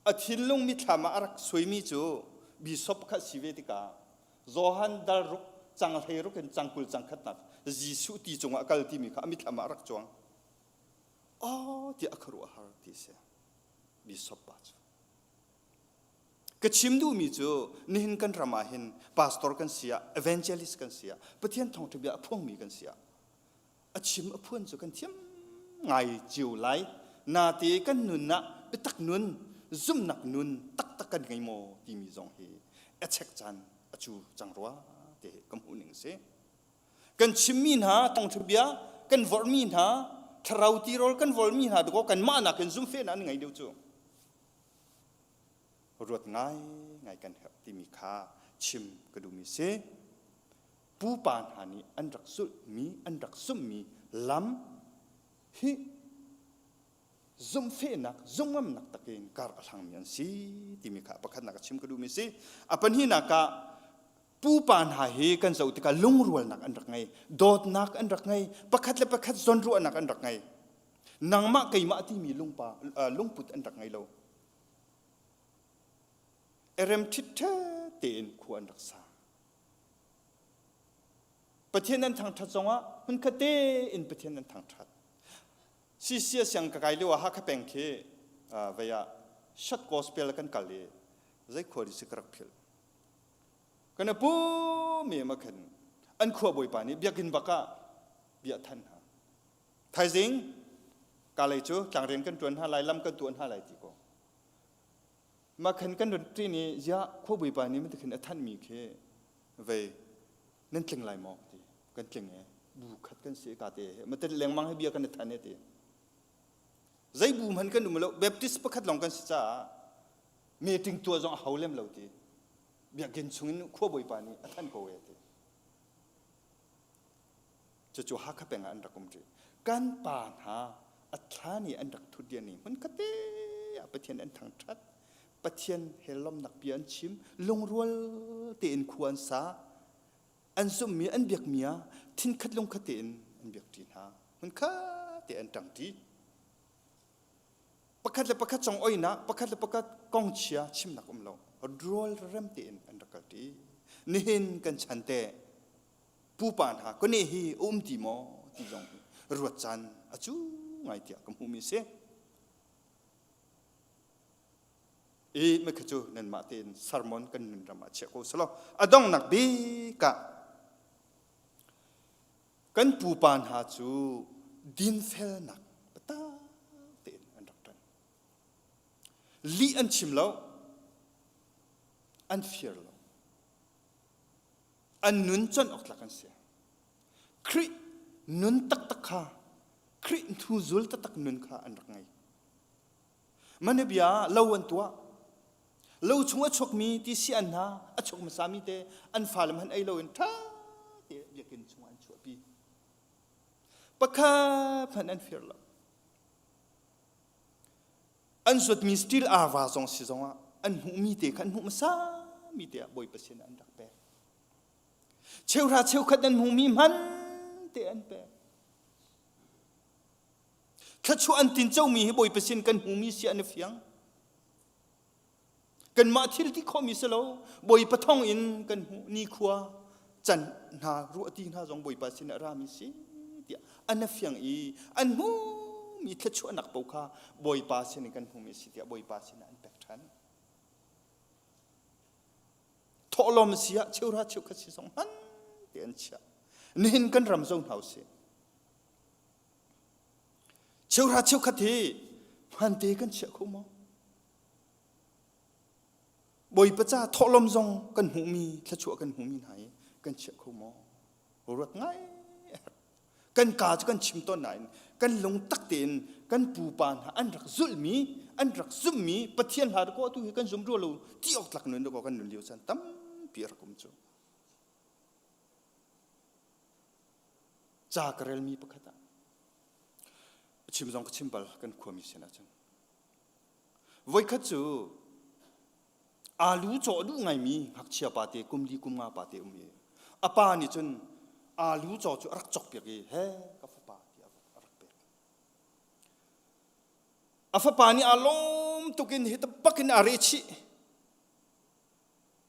a thinlung mithlam ah a rak suaimi cu bishop kha si ve tikah Johan dal ruk cang hlei ruk in cang kul cang khatnak Jesuh ti cungah kal timi kha a mithlam ah a rak cuang oh tiah a kharu a har ti si bishop pa cu Ka chim duhmi cu nihin kan ram ah hin pastor kan si ah evangelist kan si ah Pathian thawngṭha bia a phuangmi kan si ah a chim a phuan cu kan thiam ngai cio lai. Nate kan nun ah biatak nun zumhnak nun taktak kan ngei maw timi zong hi a chek caan a cu cang rua ti hi ka hmuh ning si. Kan chimmi hna thawngṭha bia kan vorhmi hna thlarau tirawl kan vorhmi hna dakaw kanmah nakin zumhfehnak an ngei deuh cu. Ruat ngaingai kan herh timi kha chim ka duhmi si. Pupa hna nih an rak zulhmi, an rak zumhmi lam hi zumhfehnak, zumhngamnak takin kar a hlangmi an si timi kha pakhatnak a chim ka duhmi si. A pahnihnak ah pupa hna hi kan zoh tikah lungrualnak an rak ngei, dawtnak an rak ngei, pakhat le pakhat zawnruahnak an rak ngei. Nangmah keimah timi lungpa, lungput an rak ngei lo. Erem ṭhitṭhet tein khua an rak sa. Pathian an thangṭhat zongah hmunkhat tein Pathian an thangṭhat. Sisia siang ka kai lio ah Hakha peng khi vei ah short gospel kan kal i zei khua di si ka rak philh. Kan pu mi ma khan an khua bawipa nih biakinn bak ah bia than hna. Thaizing kalei cu tlangrian kan ṭuan hna lai, lam kan tuan hna lai ti ko. Mah khan kan rat ṭi nih ziah khuabawipa nih mati khin a thanhmi khi vei nan tling lai maw ti kan tling e bu khat kan si ka te he mati lengmang he bia kan i than e ti zei bu hman kan um lo Baptist pakhat lawng kan si caah meeting tuah zong a hau lem lo ti biakinn chungin khuabawipa nih a thanh ko e ti Cucu Hakha peng ah an rak um ṭi. Kan pa hna a thla nih an rak thut rian i hmunkhat te ah Pathian an thangṭhat. Pathian he lawmnak bia an chim. Lungrual tein khua an sa. An zumhmi an biakmi ah thinkhat lungkhat tein an biak ṭi hna. Hmunkhat te an ṭang ṭi. Pakhat le pakhat cong oinak, pakhat le pakhat kong chia chimnak um lo. Rual rem tein an rak kal ṭi. Nihin kan chan te pupa hna kone hi a um ti maw ti zong hi. ruat caan a cu ngai tiah ka hmuhmi si. I mekha cu nanmah tein sermon kan nun ram ah chiah ko selaw a donghnak bik ah kan pupa hna cu dinfelnak biatak tein an rak ṭan. Lih an chim lo, an fir lo. An nun con awk tlak an si. Khrih nun taktak kha, Khrih hnuzul taktak nun kha an rak ngei. Manabia ah lo an tuah. Lo chung a chuakmi ti si an hna, a chuak hmasami te an fale hmanh ei loin ṭha te biakinn chungah an chuahpi. Pakhat hmanh an fir lo. An zuatmi steel arva zong si zongah an hmuhmi te kha an hmuh hmasami te ah Bawipa sin an rak pek. Cheuhra cheukhat an hmuhmi hman te an pek. Thluachuah an tincomi hi Bawipa sin kan hmumi si an i fiang. Kanmah thil ti khawhmi si lo, Bawipa thawng in kan hmuh nikhua can hna ruahti hna zong Bawipa sin a rami si tiah an a fiang i an hmumi thluachuahnak paoh kha Bawipa sin in kan hmumi si tiah Bawipa sin ah an pek ṭhan. Thawhlawm si ah cheuhra cheukhat si zong hman te an chiah. Nihin kan ram zo hna usih. Cheuhra cheukhat hi hmante kan chiah kho maw? Bawipa ca thawhlawm zong kan hmuhmi thluachuah kan hmuhmi hna hi kan chiah kho maw? Ruat ngai kan ka cu kan chim tawn nain kan lung tak tein kan pupa hna an rak zulhmi an rak zumhmi Pathian hla ko tu hi kan zum rua lo ti awk tlak nun ko kan nun lio caan tampi rak um cu. Ca ka relmi pakhat ah chim zong ka chim bal kan khuami sin ah cun voikhat cu alu cawh duh ngaimi ngakchia pate kum li kum nga pate um i a pa nih cun alu caw cu a rak cawk piak i he ka fapa tiah a rak pek a fapa nih aa lawm tukin hi bak in aa reh chih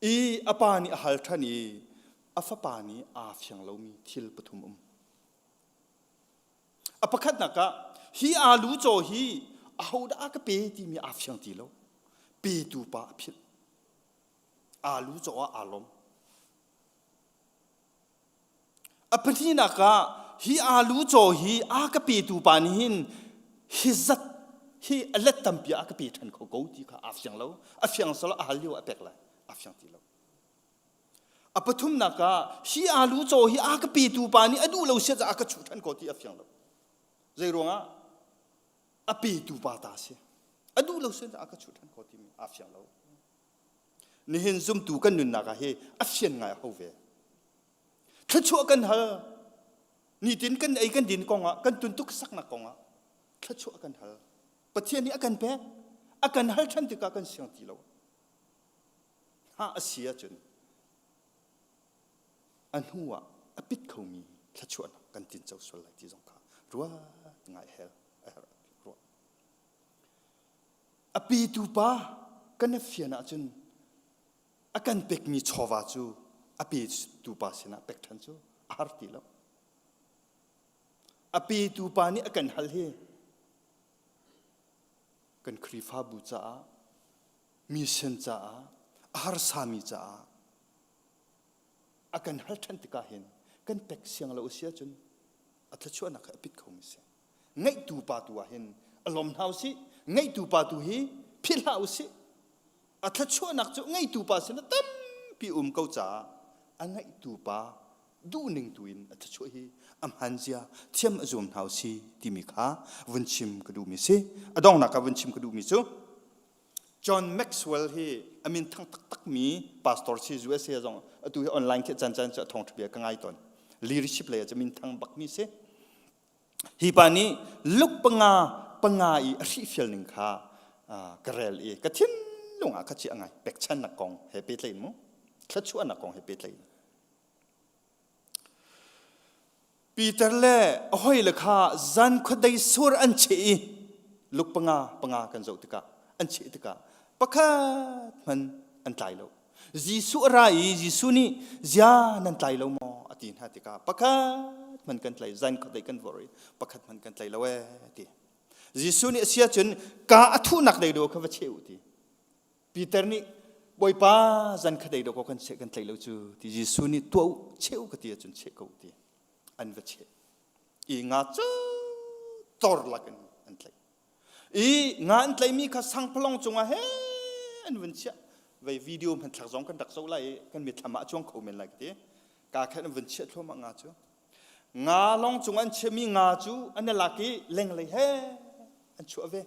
I a pa nih a hal ṭhan i a fapa nih aa fiang lomi thil pathum um. A pakhatnak ah hi aalu caw hi ahodah a ka pe timi aa fiang ti lo. Petu pa a philh. Aalu caw ah aa lawm. A pahnihnak ah hi aalu caw hi a ka petu pa nih hin hi zat hi a let tampi a ka pe ṭhan kho ko ti kha aa fiang lo. A fiang solo a hal lio a pek lai. Aa fiang ti lo. A pathumnak ah hi aalu caw hi a ka petu pa nih a duh lo sia a ka chuh ṭhan ko ti a fiang lo. Zei ruangah a petu pa ta si. A duh lo sia a ka chuh ṭhan ko timi aa fiang lo. Nihin zumtu kan nunnak ah hi a fian ngai a ho ve. Thluachuah kan hal. Nitin kan ei kan din kongah kan tuntuk saknak kongah thluachuah kan hal. Pathian nih a kan pek. A kan hal ṭhan tikah kan siang ti lo. Ha a si ahcun a hnu ah a pit khomi thluachuahnak kan tinco sual lai ti zong kha ruat ngai hel a herh ruah. A petu pa kan i fian ahcun a kan pekmi chawva cu a petu pa sinah pek ṭhan cu a har ti lo. A petu pa nih a kan hal hi kan Khrihfabu caah, mission caah, a harsami caah a kan hal ṭhan tikah hin kan pek siang lo a si ahcun a thluachuahnak kha a pit khomi si. Ngaihtu pa tu ah hin a lawm hna usih ngaihtu pa tu hi philh hlah usih a thluachuahnak cu ngeitu pa sin tampi um ko caah a ngaihtu pa duhning tu in a thluachuah hi a hman zia thiam a zuam hna usih timi kha vun chim ka duhmi si a donghnak ah vun chim ka duhmi cu John Maxwell hi a min thang taktakmi pastor si USA zong atu hi online khi caan caan cu a thawngṭha bia ka ngai tawn leadership lei ah cu min thang bakmi si Hi pa nih luk panga panga i a hrihfial ning kha ka rel i ka thinlung ah kha ci a ngai pekchannak kong he pehtlaih mu thluachuahnak kong he pehtlaih Peter le a hawile kha zan khuadei sur an cheh i luk panga panga kan zoh tikah an cheh tikah pakhat hman an tlai lo Jesuh a ra i Jesuh nih zia nan tlai lo maw a ti hna tikah pakhat. hmanh kan tlai zan khuadei kan vor i pakhat hmanh kan tlai lo ee ti. Jesuh nih a si ahcun ka a thuhnak dei do kha va cheh u ti. Peter nih Bawipa zan kha dei do ko kan cheh kan tlai lo cu ti Jesuh nih tuah u cheh u ka ti ahcun cheh ko ti. An va cheh. I nga cu tor lakin an tlaih. I nga an tlaihmi kha sangpalong cungah he an vun chiah. Vei video hmanthlak zong kan rak zoh lai i kan mitthlam ah a cuang kho men lai ka ti. Ka khan an vun chiah thluahmah nga cu. Nga lawng cung an chiahmi nga cu an i lak i lenglei he an chuah ve.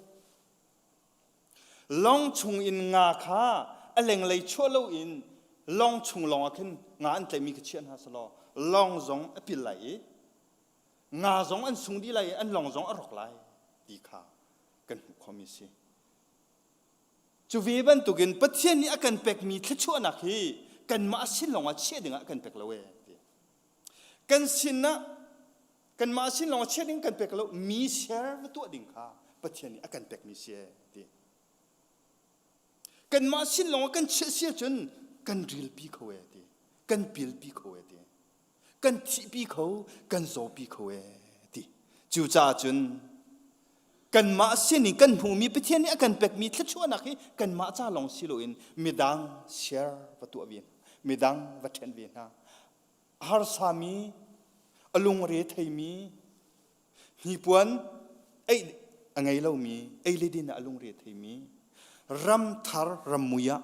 Lawng chung in nga kha a lenglei chuah loin lawng chung lawng ah khin nga an tlaihmi kha chiah hna selaw lawng zong a pil lai i nga zong an sung dih lai i an lawng zong a rawk lai ti kha kan hmuh khomi si. Cu ve bantukin Pathian nih a kan pekmi thluachuahnak hi kanmah sin lawngah chiah dingah a kan pek lo ee. Kan sin ah kanmah sin lawngah chiah ding kan pek lo mi share va tuah ding kha Pathian nih a kan pekmi si ee ti. Kanmah sin lawngah kan chiah si ahcun kan rilpi kho ee ti. Kan pilpi kho ee ti. Kan thihpi kho kan zawpi kho ee ti cucaah cun kanmah sin in kan hmuhmi Pathian nih a kan pekmi thluachuahnak hi kanmah ca lawng si loin midang share va tuah ve midang va ṭhen ve hna a harsami a lungre theimi hnipuan ei a ngei lomi ei le din ah a lungre theimi ram thar ram mui ah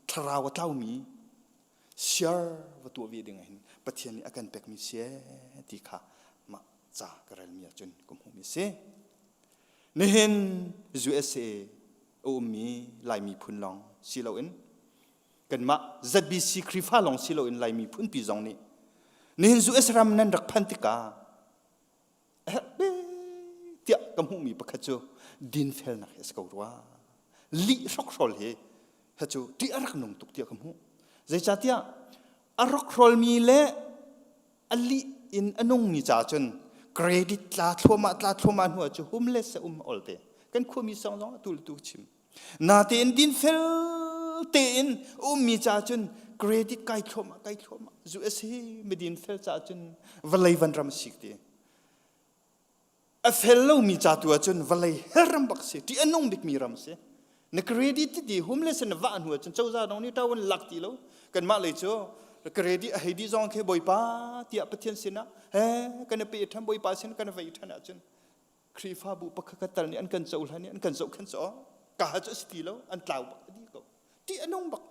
thlarau a tlaumi siar va tuah ve ding ah hin Pathian nih a kan pekmi si ti kha mah ca ka relmi ahcun ka hmuhmi si. Nihin USA a ummi Laimi phun lawng si loin kanmah ZBC Khrihfa lawng si loin Laimi phunpi zong nih nihin US ram nan rak phan tikah a herh tiah ka hmuhmi pakhat cu dinfelnak hi a si ko rua. Lih hrokhrawl hi hi cu ṭih a rak nung tuk tiah ka hmuh. Zeicahtiah a rokhrawlmi le a lih in a nungmi ca cun credit tla thluahmah tla thluahmah hnu ah cu homeless a um olte. Kan khuami song zong atu le tu chim. Natein dinfel tein ummi ca cun credit kai thluahmah kai thluahmah zu a si midin fel ca cun vawlei van ram sik ti a fel lomi ca tu ahcun vawlei hell ram bak si ṭih a nung bikmi ram si na credit ti ti homeless na vah hnu ahcun cozah dong nih ṭawan lak ti lo kanmah lei cu credit a hei dih zong khi bawipa tiah Pathian sinah he kan i pe ṭhan bawipa sin kan i vei ṭhan ahcun Khrihfabu pakhat khat tal nih an kan cohlan i an kan zohkhenh cu ka cu a si ti lo an tlau bak a di ko ṭih a nung bak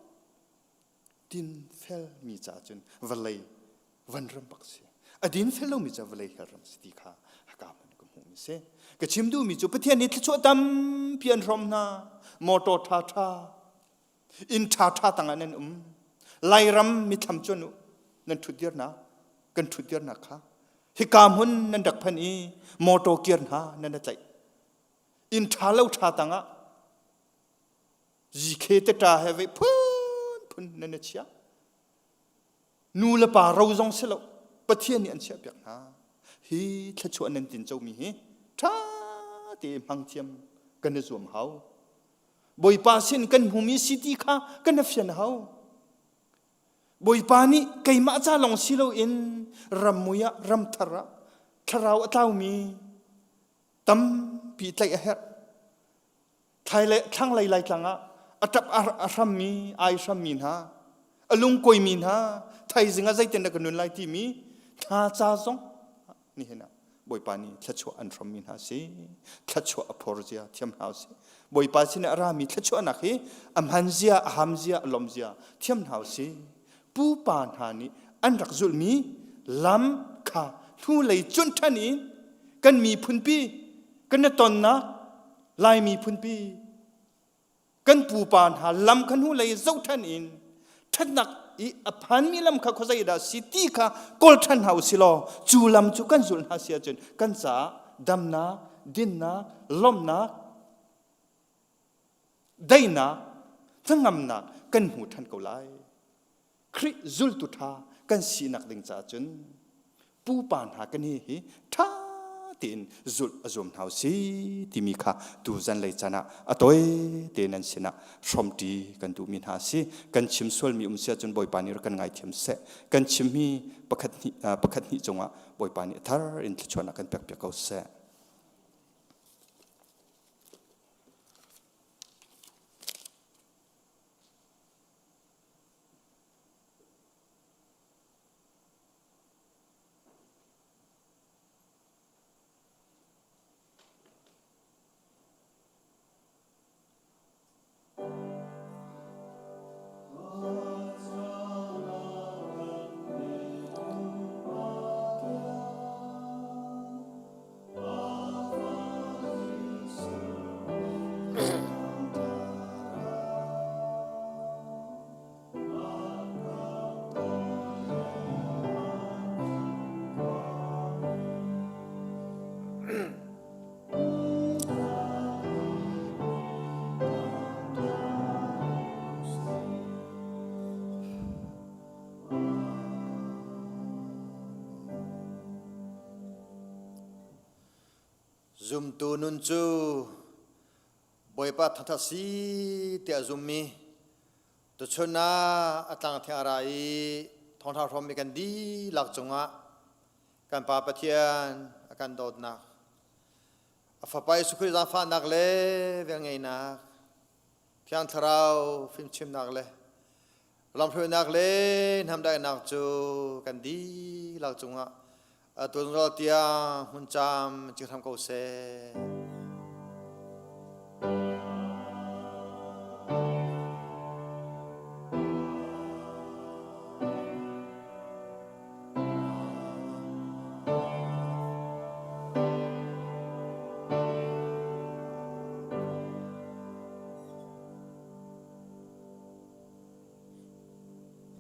din fel mi ca cun vawlei van ram bak si a din fel lomi ca vawlei hell ram si ti kha haka man ka hmuh mi si ka chim duhmi cu Pathian nih thluachuah tampi an hrawm hna motor ṭha ṭha Inn ṭhaṭha tangah nan um. Lairam mithlam cuan u. Nan ṭhutdirnak, kan ṭhutdirnak kha. Hika hmun nan rak phan i motor kir hna nan a tlaih. Inn ṭha lo ṭha tangah GK te ṭa he vei phunphun nan a chia. Nu le pa ro zong si lo. Pathian nih an chiahpiak hna. Hi thluachuah nan tin comi hi ṭha te hmang thiam kan i zuam hau. Bawipa sin kan hmumi si ti kha kan i fian hau. Bawipa nih keimah ca lawng si loin rammui ah ramthar ah thlarau a tlaumi tampi tlaih a herh. Thlanglei laitlang ah a ṭap a hrammi ai hrammi hna a lungkuaimi hna thaizing ah zeitin dah ka nun lai timi hna ca zong nihin ah Bawipa nih thluachuah an hrawmmi hna si thluachuah a phor zia thiam hna usih Bawipa sin a rami thluachuahnak hi a hman zia a ham zia a lawm zia thiam hna usih pupa hna nih an rak zulhmi lam kha hnulei cuanh ṭhan in kan miphunpi kan i tonnak Lai miphunpi kan pupa hna lam kha hnulei zoh ṭhan in ṭhatnak i a phanmi lam kha khuazei dah si ti kha kawl ṭhan hna u si law cu lam cu kan zulh hna si ahcun kan caah damnak, dinnak, lawmhnak, daihnak, hnangamnak kan hmu ṭhan ko lai. Khrih zultu ṭha kan sinak ding caah cun pupa hna kan hi hi ṭha tein zulh a zuam hna si timi kha tu zanlei caan ah a tawi te nan sinah hrawmṭi kan duhmi hna si. Kan chim sualmi um si ahcun Bawipa nih rak kan ngaithiam seh. Kan chimmi pakhat hnih pakhat hnih cungah Bawipa nih a thar in thluachuahnak kan pekpiak ko seh. Zumtu nun cu Bawipa thangṭhat si tiah zummi tuchun ah a tlang thiang a ra i thawngṭha hrawmmi kan dihlak cungah kan Pa Pathian a kan dawtnak a Fapa Jesuh Khrih zaangfahnak le velngeihnak Thiang Thlarau fimchimnak le lamhruainak le hnamdaihnak cu kan dihlak cungah atu zungzal tiang hmun cam ci hram ko seh.